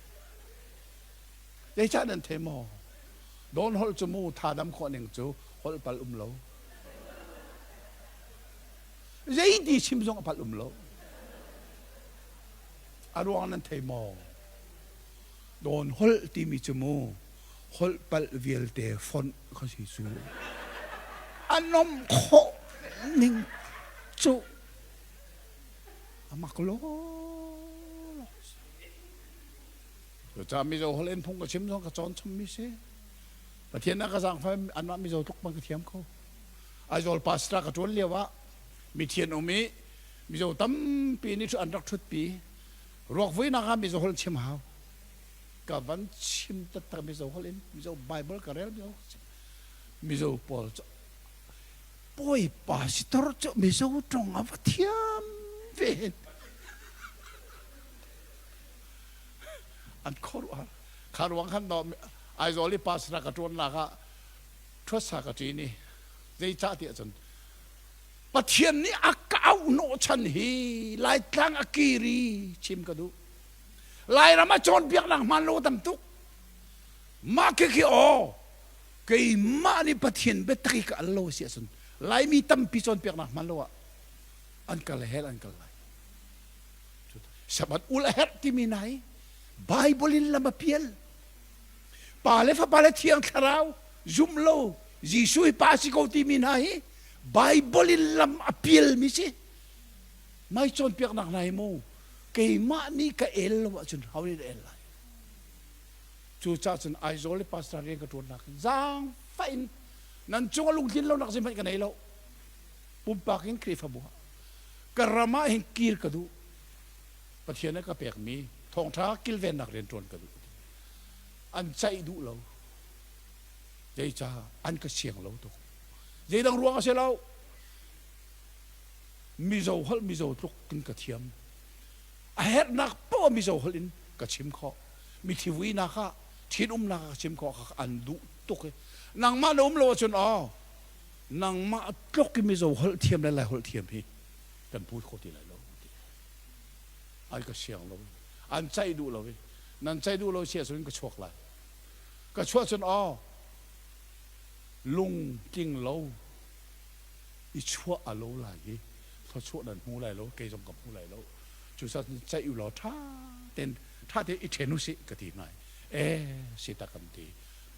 Zeicah nan thei maw? Dawn holh cu mu tha dam khawh ning cu holh pal um lo. Zeiti chim zong a palh um lo. A ruang nan thei maw? Dawn holh timi cu mu holh palh vialte fonh kha si cu. A nom khawh ning cu a mak law. Cucaah Mizo holh in phung ka chim zong ka cawn chommi si. Pathian a ka zaangfah anmah Mizo tluk bang ka thiam kho. Aizawl pastor ka ṭuan lio ah mithian um i Mizo tampi nih an rak ṭhutpi. Ruak vuinak ah Mizo holh chim hau. Ka van chim taktak Mizo holh in Mizo Bible ka rel Mizo Mizo pawl cu pawi pastor cu Mizo ṭong a va thiam ve. An khuaruahhar. Kha ruang khan daw Aizawl i pastor ka ṭuannak ah ṭhuatsa ka ṭin i zeicah tiah cun Pathian nih a ka auh hnawhchan hi Laitlang a kir i chim ka duh. Lairam a cawnpiaknak hmaan lo tam tuk. Mah khi khi aw keimah nih Pathian biatak i ka al lo a si ahcun Laimi tampi cawnpiaknak hmaan lo ah an kal hell an kal lai. Sabbath ul a herh timi nai Bible in lam a pial. Pa le Fapa le Thiang Thlarau zum lo Jesuh hi pa si ko timi hna hi Bible in lam a pialmi si. Mai cawnpiaknak hna hi mu keimah nih ka el lo ahcun ho nih dah el lai? Cucaah cun Aizawl i pastor rian ka ṭuannak in zaangfah in nan cung a lungtlin lonak zeihmanh ka nei lo. Pumpak in Khrihfabu ah ka ram ah hin kir ka duh. Pathian nih ka pekmi thawngṭha kilvennak rian ṭuan ka duh. An ceih duh lo. Zeicah an ka siang lo tuk. Zeidang ruang a si lo. Mizo holh Mizo tluk in ka thiam. A herhnak poah Mizo holh in ka chim khawh. Mithi vuinak ah, ṭhitumnak ah ka chim khawh kha an duh tuk i nangmah na um lo ahcun aw nangmah tluk i Mizo holh thiam le Lai holh thiam hi kan put kho ti lai lo ti. An ka siang lo. An ceih duh lo i nan ceih duh lo si ahcun ka chuak lai. Ka chuah cun aw lungtling lo. I chuah a lo lai i thluachuah nan hmu lai lo, kei zong ka hmu lai lo. Cucaah ceih u law ṭha tein ṭha tein i ṭhen u sih ka ti hna. Ee si tak an ti.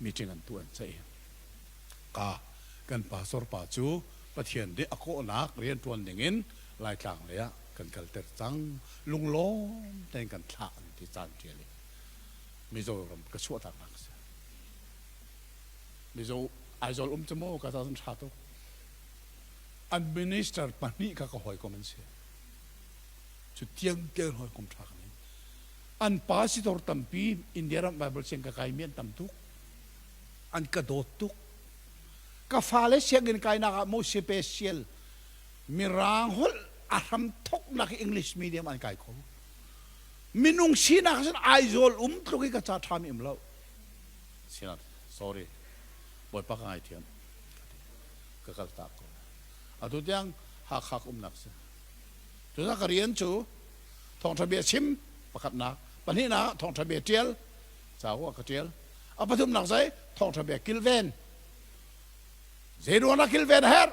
Meeting an tuah an ceih. Ka kan pastor pa cu Pathian nih a kawhnak rianṭuan dingin Laitlang lei ah kan kalter cang. Lunglawm tein kan thlah an ti caan ṭial i Mizoram ka chuahtaknak a si. Mizo Aizawl um cu maw ka ca cun ṭha tuk. An minister pahnih kha ka hawikom an si. Cu tiangtiang hawikom ṭha ka ngei. An pastor tampi India ram Bible siang ka kaimi an tam tuk. An ka dawt tuk. Ka fale sianginn kainak ah maw special Mirang holh a hram thoknak English medium an kai kho. Minung sinak cun Aizawl um tluk i ka ca ṭhami um lo. Sinak, sorry. Bawipa ka ngaithiam. Ka kal tak ko. Atu tiang Hakha ka umnak si. Cucaah ka rian cu thawngṭha bia chim pakhatnak, pahnihnak thawngṭha bia ṭial, cauk ah ka ṭial. A pathumnak zei thawngṭha bia kilven. Zei ruangah kilven a herh?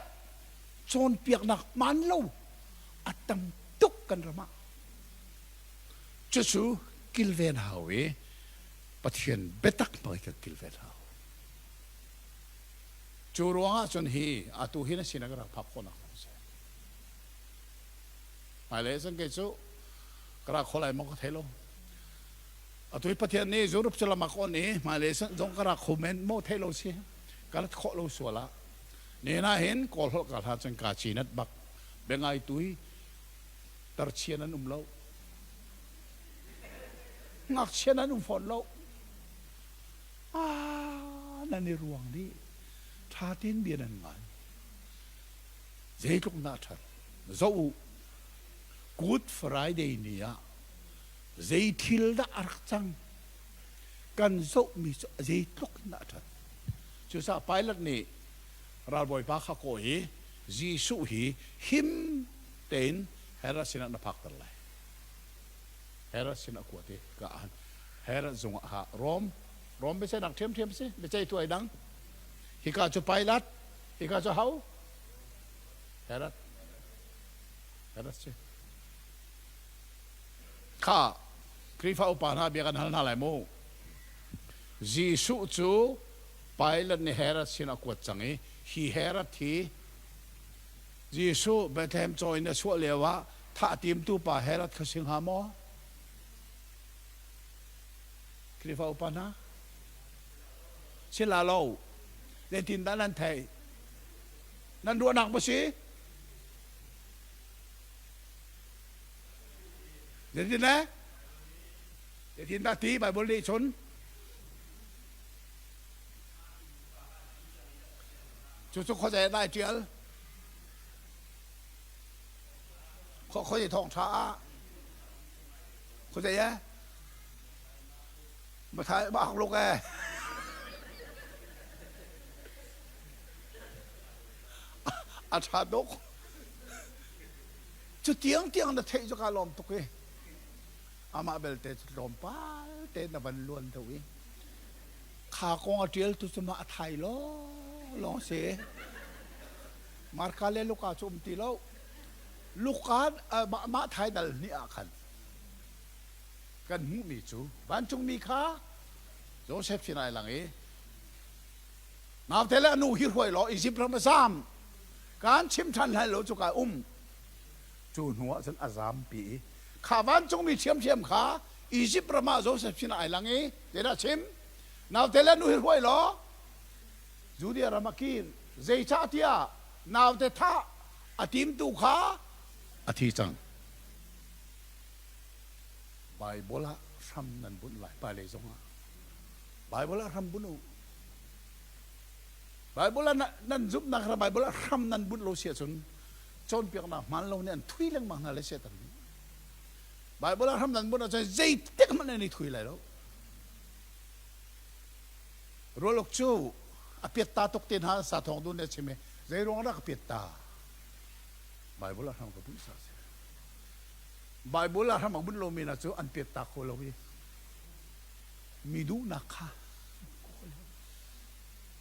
Cawnpiaknak hmaan lo a tam tuk kan ram ah. Cucu kilven hau i Pathian biatak hmang kan kilven hau. Cu ruangah cun hi atu hi na sinah ka rak phak khawhnak zong a si. Hmailei cun kei cu ka ra kho lai maw ka thei lo. Atu hi Pathian nih Europe cu lam a kawn i hmailei zong ka ra kho men maw thei lo si. Ka rat khawh lo sual ah. Nen ah hin Kawl holh ka hla cun ka cinat bak. Biangai tui tarchia nan um lo. Ngakchia nan um fawn lo. Ah, nan i ruang dih. Ṭha tein bia nan ngai. Zeitluk dah ṭhat. Zoh u. Good Friday ni ah zei thil dah a rak cang? Kan zohmi cu zeitluk in dah a ṭhat. Cucaah Pilate nih ralbawipa kha kawh i Jesuh hi him tein Herod sinah na phakter lai. Herod sinah a kuat i ka ah Herod zung ah Rom Rom biaceihnak ṭhiamṭhiam si biaceihtu ai dang. Hika cu Pilate, hika cu ho? Herod. Herod si. Kha Khrihfa upa hna bia kan hal hna lai mu. Jesuh cu Pilate nih Herod sin a kuat cang i hi Herod hi Jesuh Bethlehem caw in a chuah lio ah thah timtu pa Herod kha si hnga maw? Khrihfa upa hna si la lo. Zeitindah nan theih? Nan ruahnak maw si? Zeitin le? Zeitindah ti Bible nih cun? Cucu khuazei ah dah ai ṭial? Khuazei thawngṭha ah? Khuazei eh? Mathai bak luk eh. A ṭha tuk. Cu tiang tiang na theih cu kaa lawm tuk i amah belte cu tlawmpal te na van luan deuh i kha kong a ṭialtu cu mah a thai lawnglawng a si. Marka le Luka cu um ti lo. Luka mah thai dal hnih ah khan kan hmuhmi cu vancungmi kha Josef sin ai lang i naute le a nu hi hruai law Izipt ram a zam kan chim ṭhan hlai lo cu kai um cu hnu ah cun a zampi i kha vancungmi ṭhiamṭhiam kha Izipt ram ah Josef sin ai lang i zeidah chim naute le nu hi hruai law Judea ram ah kir zeicahtiah naute thah a timtu kha a thi cang Baibal ah hram nan bunh lai hmailei zongah Baibal ah hram bunh u Baibal ah nan zumhnak kha Baibal ah hram nan bunh lo si ahcun cawnpiaknak hmaan lo nih an thui lengmang hna le Satan nih Baibal ah hram nan bunh ahcun zeitik hmanh nan i thui lai lo Rualuk cu a piatta tuk te hna sa thawng dun ne chim i zei ruang dah ka piatta Baibal ah hram ka bunh sa si Baibal ah hram a bunh lomi hna cu an piatta kho lo i mi duhnak kha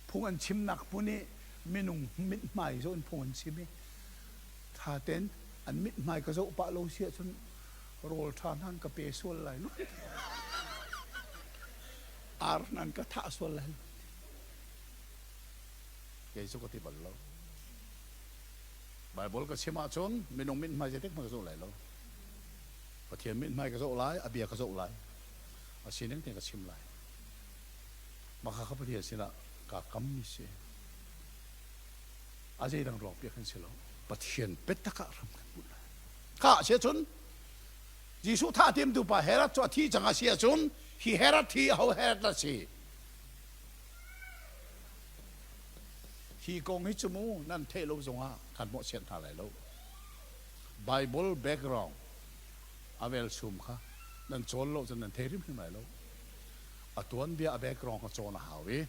phung an chimnak hmun i minung mithmai zo in phung an chim i. Ṭha tein an mithmai ka zoh pah lo si ahcun rawl ṭha hna an ka pe sual lai lo. Ar hna an ka thah sual lai lo. Kei cu ka ti bal lo. Baibal ka chim ahcun minung mithmai zeitik hmanh ka zoh lai lo. Pathian mithmai ka zoh lai, a bia ka zoh lai. A sining tein ka chim lai. Mah kha Pathian sinah kaa kammi si. A zeidang ruang piak kan si lo. Pathian biatak ah ram kan bunh lai. Kha a si ahcun Jesuh thah timtu pa Herod cu a thi cang a si ahcun hi Herod hi aho Herod a si? Hi kong hi cu mu nan theih lo zongah kan mawhchiat hna lai lo. Bible background a velchum kha nan cawn lo cun nan thei hrimhrim lai lo. A tuanbia a background kha cawn a hau i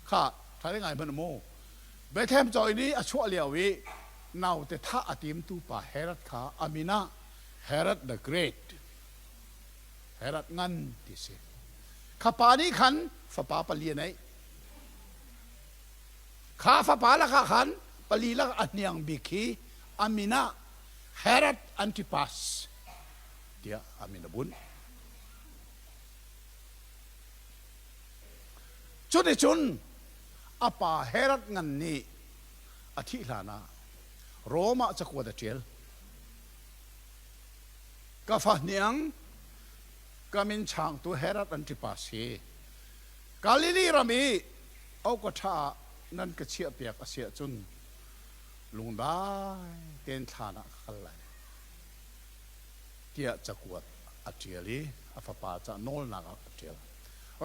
kha ṭha ngai hmanh mu. Bethlehem cawi nih a chuah lio i naute thah a timtu pa Herod kha a min ah Herod the Great, Herod Ngan ti si. Kha pa nih khan fapa pali a neih. Kha fapa lakah khan pali lak a hniang bik hi a min ah Herod Antipas tiah a min a bunh. Cuticun a pa Herod ngan nih a thih hlanah Rom ah cakuat a ṭial. Ka fa hniang ka min changtu Herod Antipas hi Galilee ram i awkaṭha ah nan ka chiahpiak a si ahcun lungdai tein thlan ah ka kal lai tiah cakuat a ṭial i a fapa ca nawlnak ah a ṭial.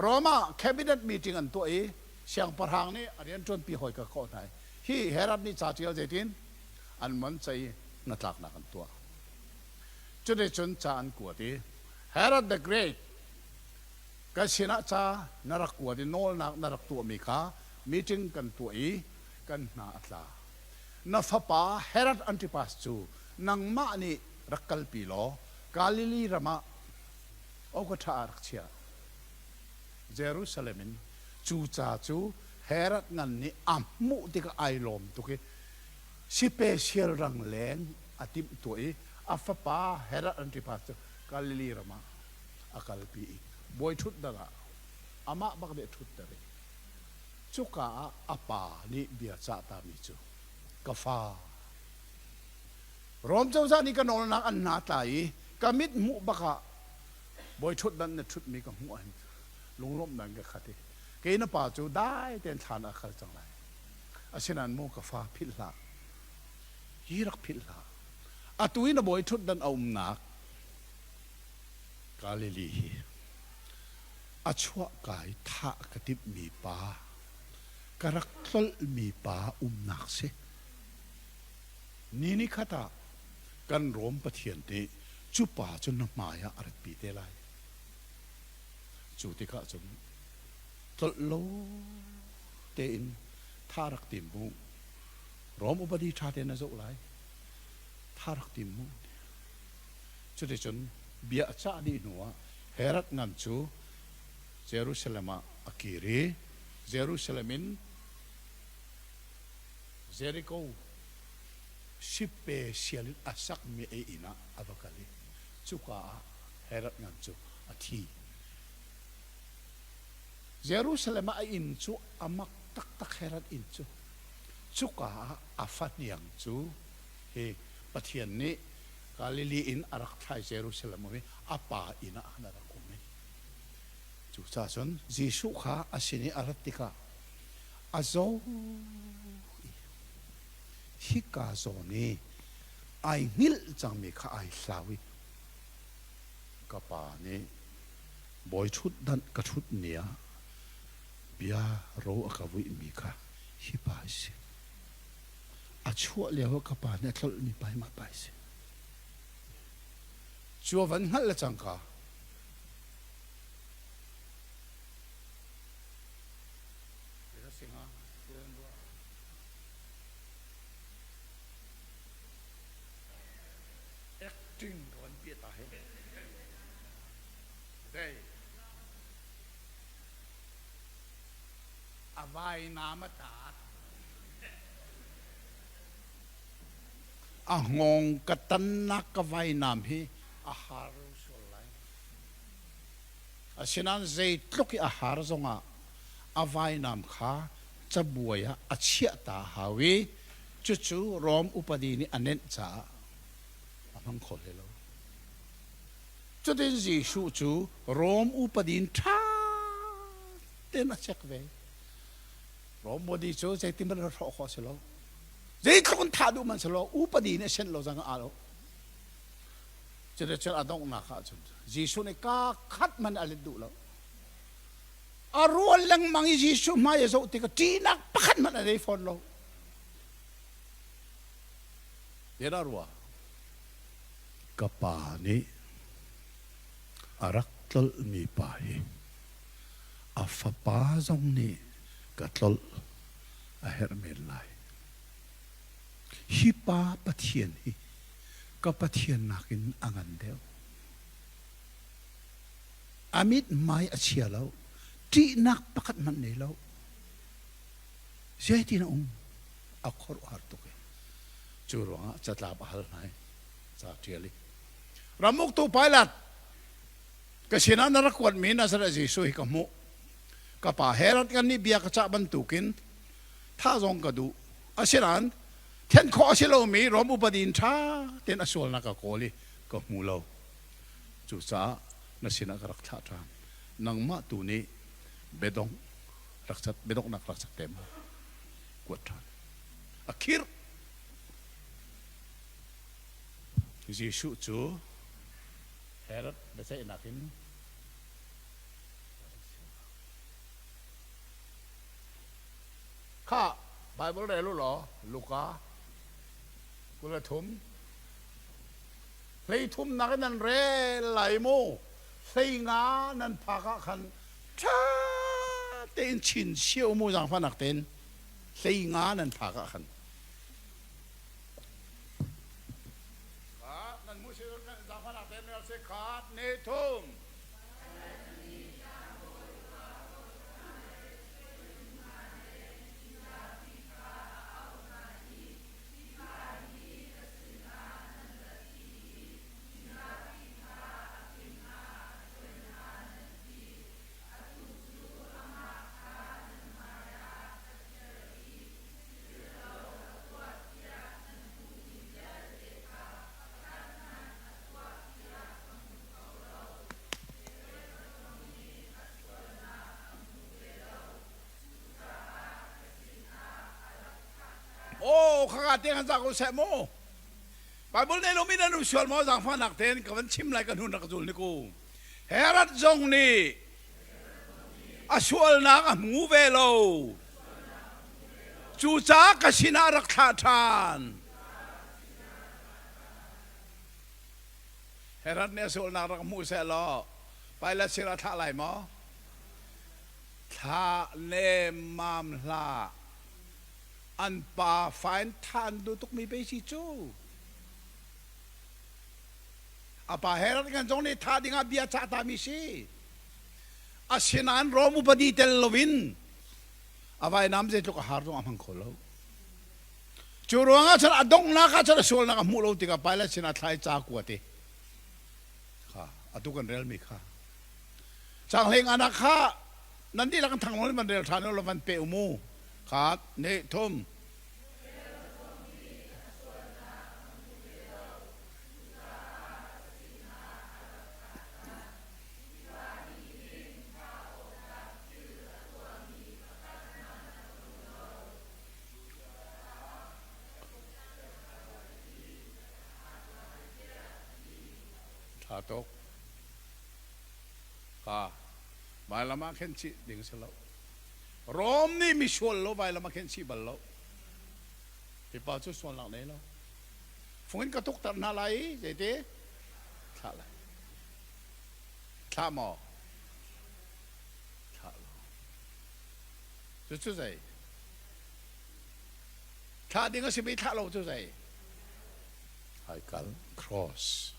Rom ah cabinet meeting an tuah i siangpahrang nih a rianṭuanpi hawi ka kawh hna i hi Herod nih ca ṭial zeitin an mon cei hnatlaknak an tuah. Cuticun ca an kuat i Herod the Great kan sinah ca na rak kuat i nawlnak na rak tuahmi kha meeting kan tuah i kan hna a tla. Na fapa Herod Antipas cu nangmah nih rak kalpi law Galilee ram ah awkaṭha ah rak chia. Jerusalem in cu ca cu Herod ngan nih a hmuh tikah ai lawm tuk i sipesial rangleng a timhtuah i a fapa Herod Antipas cu Galilee ram ah a kalpi i bawi ṭhutdan ah amah bak nih a ṭhutter i cuka ah a pa nih bia cahtami cu ka fa Rom cozah nih ka nawlnak an hna tla i ka mit hmuh bak ah bawi ṭhutdan na ṭhutmi ka hmuh ahhin lunglawmhnak in ka khat i kei na pa cu dai tein thlan ah kal cang lai. Asinain maw ka fa philh hlah, hi rak philh hlah. Atu i na bawi ṭhutdan a umnak Galilee hi a chuahka i thah ka timhmi pa, ka rak tlolhmi pa umnak si. Ni nikhat ah kan Rom Pathian nih cu pa cu na hmai ah a ratpi te lai. Cu tikah cun tlolh lo tein tha rak tim mu. Rom upadi ṭha tein na zoh lai. Tha rak tim mu. Cuticun bia a cah dih hnuah Herod ngan cu Jerusalem ah a kir i Jerusalem in Jericho sipe sial in a sakmi a inn ah a va kal i cuka ah Herod ngan cu a thi. Jerusalem ah a inn cu a mak taktak Herod inn cu. Cuka ah a fahniang cu hi Pathian nih Galilee in a rak thlai Jerusalem um i a pa inn ah khan a rak um i cucaah cun Jesuh kha a sin i a rat tikah a zaw i hika zawn i ai hngilh cangmi kha ai hlau i ka pa nih bawi ṭhutdanh ka ṭhut ni ah bia ro a ka vuihmi kha hi pa a si. A chuah lio ah ka pa nih a tlolhmi pa hi mah pa a si. Cu a van hngalh le cangka Acting ka van piah ta he. Dei. A vainam a tat. A hngawng ka tannak ka vainam hi a har sual lai. Asinain zeitluk i a har zongah a vainam kha cabuai ah a chiah ta hau i cucu Rom upadi nih a nenh caah a hmang kho hlei lo. Cutin Jesuh cu Rom upadi in ṭha tein a chek ve. Rom upadi cu zeitin hmanh hrawh khawh a si lo. Zeitluk in thah duh hmanh si lo, upadi nih a senh lo zong ah aa lo. Cuticun a donghnak ah cun Jesuh nih kaa khat hmanh a let duh lo. A rual lengmang i Jesuh hmai a zoh tikah ṭihnak pakhat hmanh a nei fawn lo. Tiah rua. Ka pa nih a rak tlolhmi pa hi a fapa zong nih ka tlolh a herh men lai. Hi pa Pathian hi ka Pathian nakin a ngan deuh. A mithmai a chia lo, ṭihnak pakhat hmanh nei lo. Zeitin a um? A khuaruahhar tuk i cu ruangah catlap a hal hna i ca ṭial i ramuktu Pilat ka sinah na rak kuatmi Nazareth Jesuh hi ka hmuh. Ka pa Herod kan nih bia ka cah bantukin thah zong ka duh. Asinain Thenh khawh a si lomi Rom upadi in ṭha tein a sualnak ka kawl i ka hmu lo. Cucaah na sinah ka rak thlah ṭhan. Nangmah tu nih biadongh rak cat, biadonghnak rak cat te mu. Kuat ṭhan. A khirh. Jesuh cu Herod biaceihnak in Khah, Baibal rel u law Luka 23 hleithum nak in nan rel lai mu hleinga nan phak ah khan ṭha tein chin sia mu zaangfahnak tein hleinga nan phak ah khan nan mu si zaangfahnak tein rel si khat ne thum. Aw khaka te kan za ko seh mu. Bible nei lomi nan um sual maw zaangfahnak tein ka van chim lai ka hnun rak zul ni ku. Herod zong nih a sualnak a hmu ve lo. Cucaah ka sinah rak thlah ṭhan. Herod nih a sualnak rak hmu seh law Pilat sinah thlah lai maw? Thlah nemmam hlah. An pa fa in thah an duh tukmi pei si cu. A pa Herod kan zong nih thah dingah bia cah tami si. Asinain Rom upadi tel loin a vainam zeitluk a har zong a hmang kho lo. Cu ruangah cun a donghnak ah cun a sualnak a hmuh lo tikah Pilat sinah thla i ca kuat i kha atu kan relmi kha Caanghleng anak kha nan dihlak in thanglawn in van rel ṭhan u law van pe u mu. Khat, hnih, thum. Ṭha tuk. Ka vailam ah khen chih ding si lo. Rom nih misual lo vailam ah khen chih bal lo. Hi pa cu sualnak nei lo. Fung in ka tukter hna lai i zeiti? Thlah lai. Thlah maw? Thlah lo. Cucu zei? Thlah ding a simi thlah lo cu zei? Haikal cross.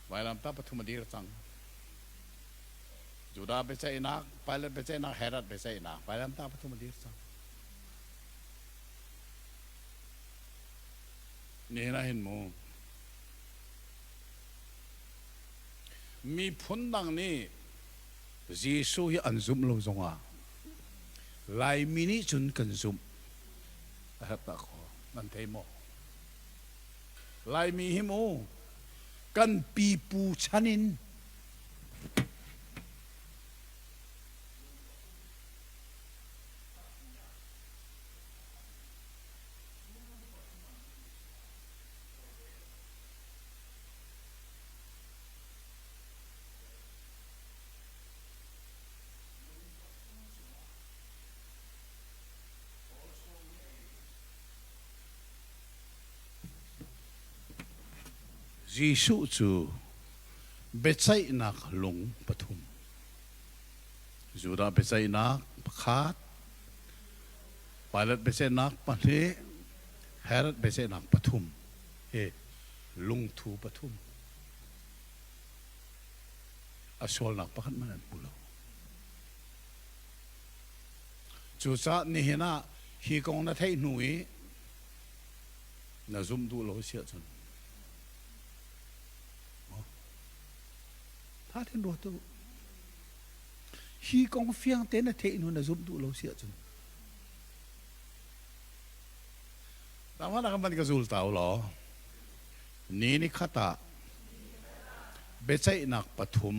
Vailamtah pathum a dir cang. Judah biaceihnak, Pilate biaceihnak, Herod biaceihnak, vailamtah pathum a dir cang. Nihin ah hin mu miphun dang nih Jesuh hi an zumh lo zongah Laimi nih cun kan zumh a herh dah kaw nan thei maw? Laimi hi mu kan pipu chan in Jesuh cu biaceihnak lung pathum Judah biaceihnak pakhat, Pilate biaceihnak pahnih, Herod biaceihnak pathum hi lungthu pathum a sualnak pakhat hmanh an hmu lo. Cucaah nihin ah hi kong na theih hnu i na zumh duh lo si ahcun tha tein ruat u. Hi kong fiang tein na theih hnu na zumh duh lo si ahcun Tama na kan van ka zul ta u law ni ni khat ah biaceihnak pathum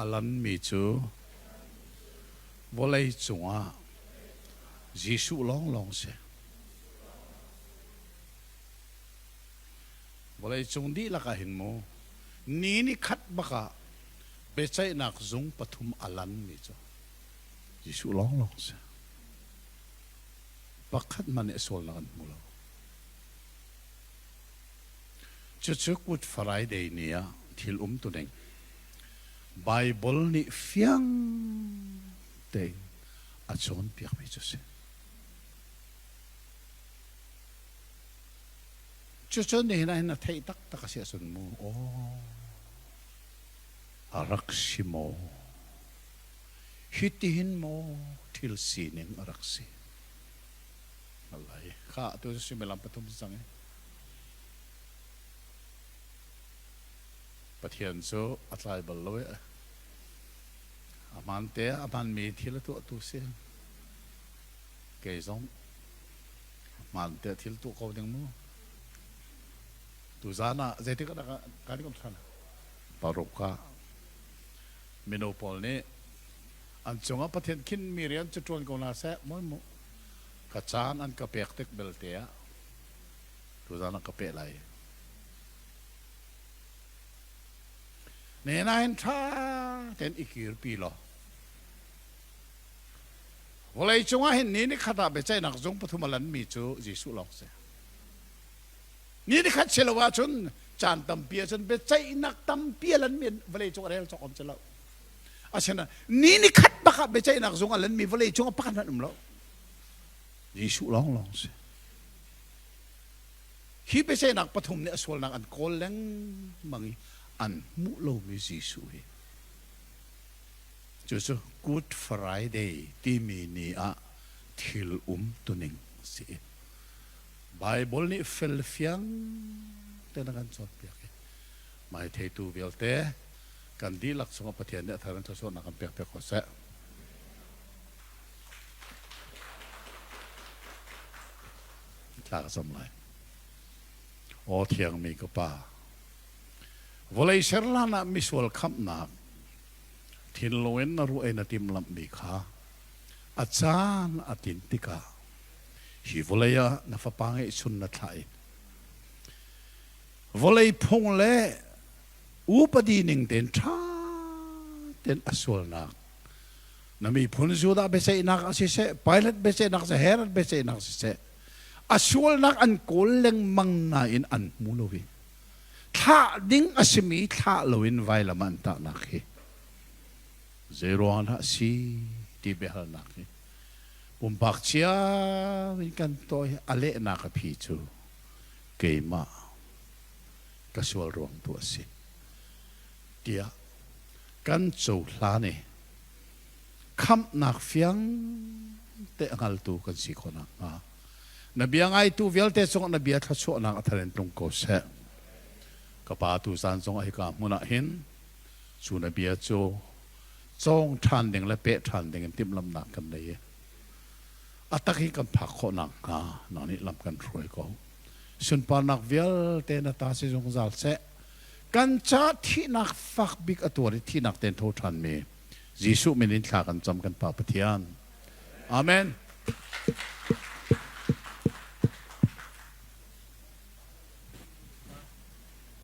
a lanmi cu vawlei cungah Jesuh lawnglawng si. Vawlei cung dihlak ah hin mu ni ni khat bak ah biaceihnak zung pathum a lanmi cu Jesuh lawnglawng si. Pakhat hmanh nih a sualnak an hmu lo. Cucu Good Friday ni ah thil umtuning Baibal nih fiang tein a cawnpiakmi cu a si. Cucu nihin ah hin a theih taktak a si ahcun mu, aw, a rak si maw? Hitihin maw thil sining a rak si? Alai, kha atu cu suimilam pathum si cang i. Pathian cu a tlai bal lo i a hmaan te a hmaanmi thil a tuahtu si. Kei zong a hmaan te thil tuah ko ding mu. Tuzaan ah zeitik ah dah kan i kom ṭhan? Paruk ah mino pawl nih an cungah Pathian khinmi rian cu ṭuan ko hna seh mawi mu. Ka caan an ka pek tik belte ah tuzaan ah ka peh lai. Nenain ṭha tein i kirpi law vawlei cungah hin ni nikhat ah biaceihnak zung pathum a lanmi cu Jesuh lawng si. Ni nikhat si lo ahcun caan tampi ahcun biaceihnak tampi a lanmi vawlei cung a rel cawk om si lo. Asinain ni nikhat bak ah biaceihnak zung a lanmi vawlei cung ah pakhat hmanh um lo. Jesuh lawng lawng si. Hi biaceihnak pathum nih a sualnak an kawl lengmang i an hmuh lomi Jesuh hi cucu Good Friday timi ni ah thil umtuning a si. Baibal nih felfiang tein a kan cawnpiak i mai theitu vialte kan dihlak chungah Pathian nih a thar in thluachuahnak kan pekpiak ko seh. Thla ka cam lai. Aw thiangmi ka Pa, vawlei ser hlan ah misual khamhnak thinlung in na ruah i na timhlamhmi kha a caan a tin tikah hi vawlei ah na fapa ngeihchun na thlah i vawlei phung le upadi ning tein ṭha tein a sualnak na miphun Judah biaceihnak ah siseh, Pilate biaceihnak siseh, Herod biaceihnak siseh, a sualnak an kawl lengmang nain an hmu lo i thlah ding a simi thlah loin vailam an tahnak hi zeiruang dah a si ti biahalnak hi pumpak cio in kan tuah i a lehnak a phi cu keimah ka sual ruang tu a si tiah kan cohlan i khamhnak fiang te a hngaltu kan si khawh nakhnga. Na bia ngaitu vialte cungah na bia thluachuahnak a thar in tlung ko seh. Ka pa tu zan zong ah hika hmun ah hin cu na bia cu cawng ṭhan ding le peh ṭhan ding in timhlamhnak kan nei i a tak hi kan phak khawh nakhnga nang nih lam kan hruai ko. Sunparnak vialte na ta si zungzal seh. Kan ca thihnak fak bik a tuar i thihnak tein tho ṭhanmi Jesuh min in thla kan cam kan Pa Pathian. Amen.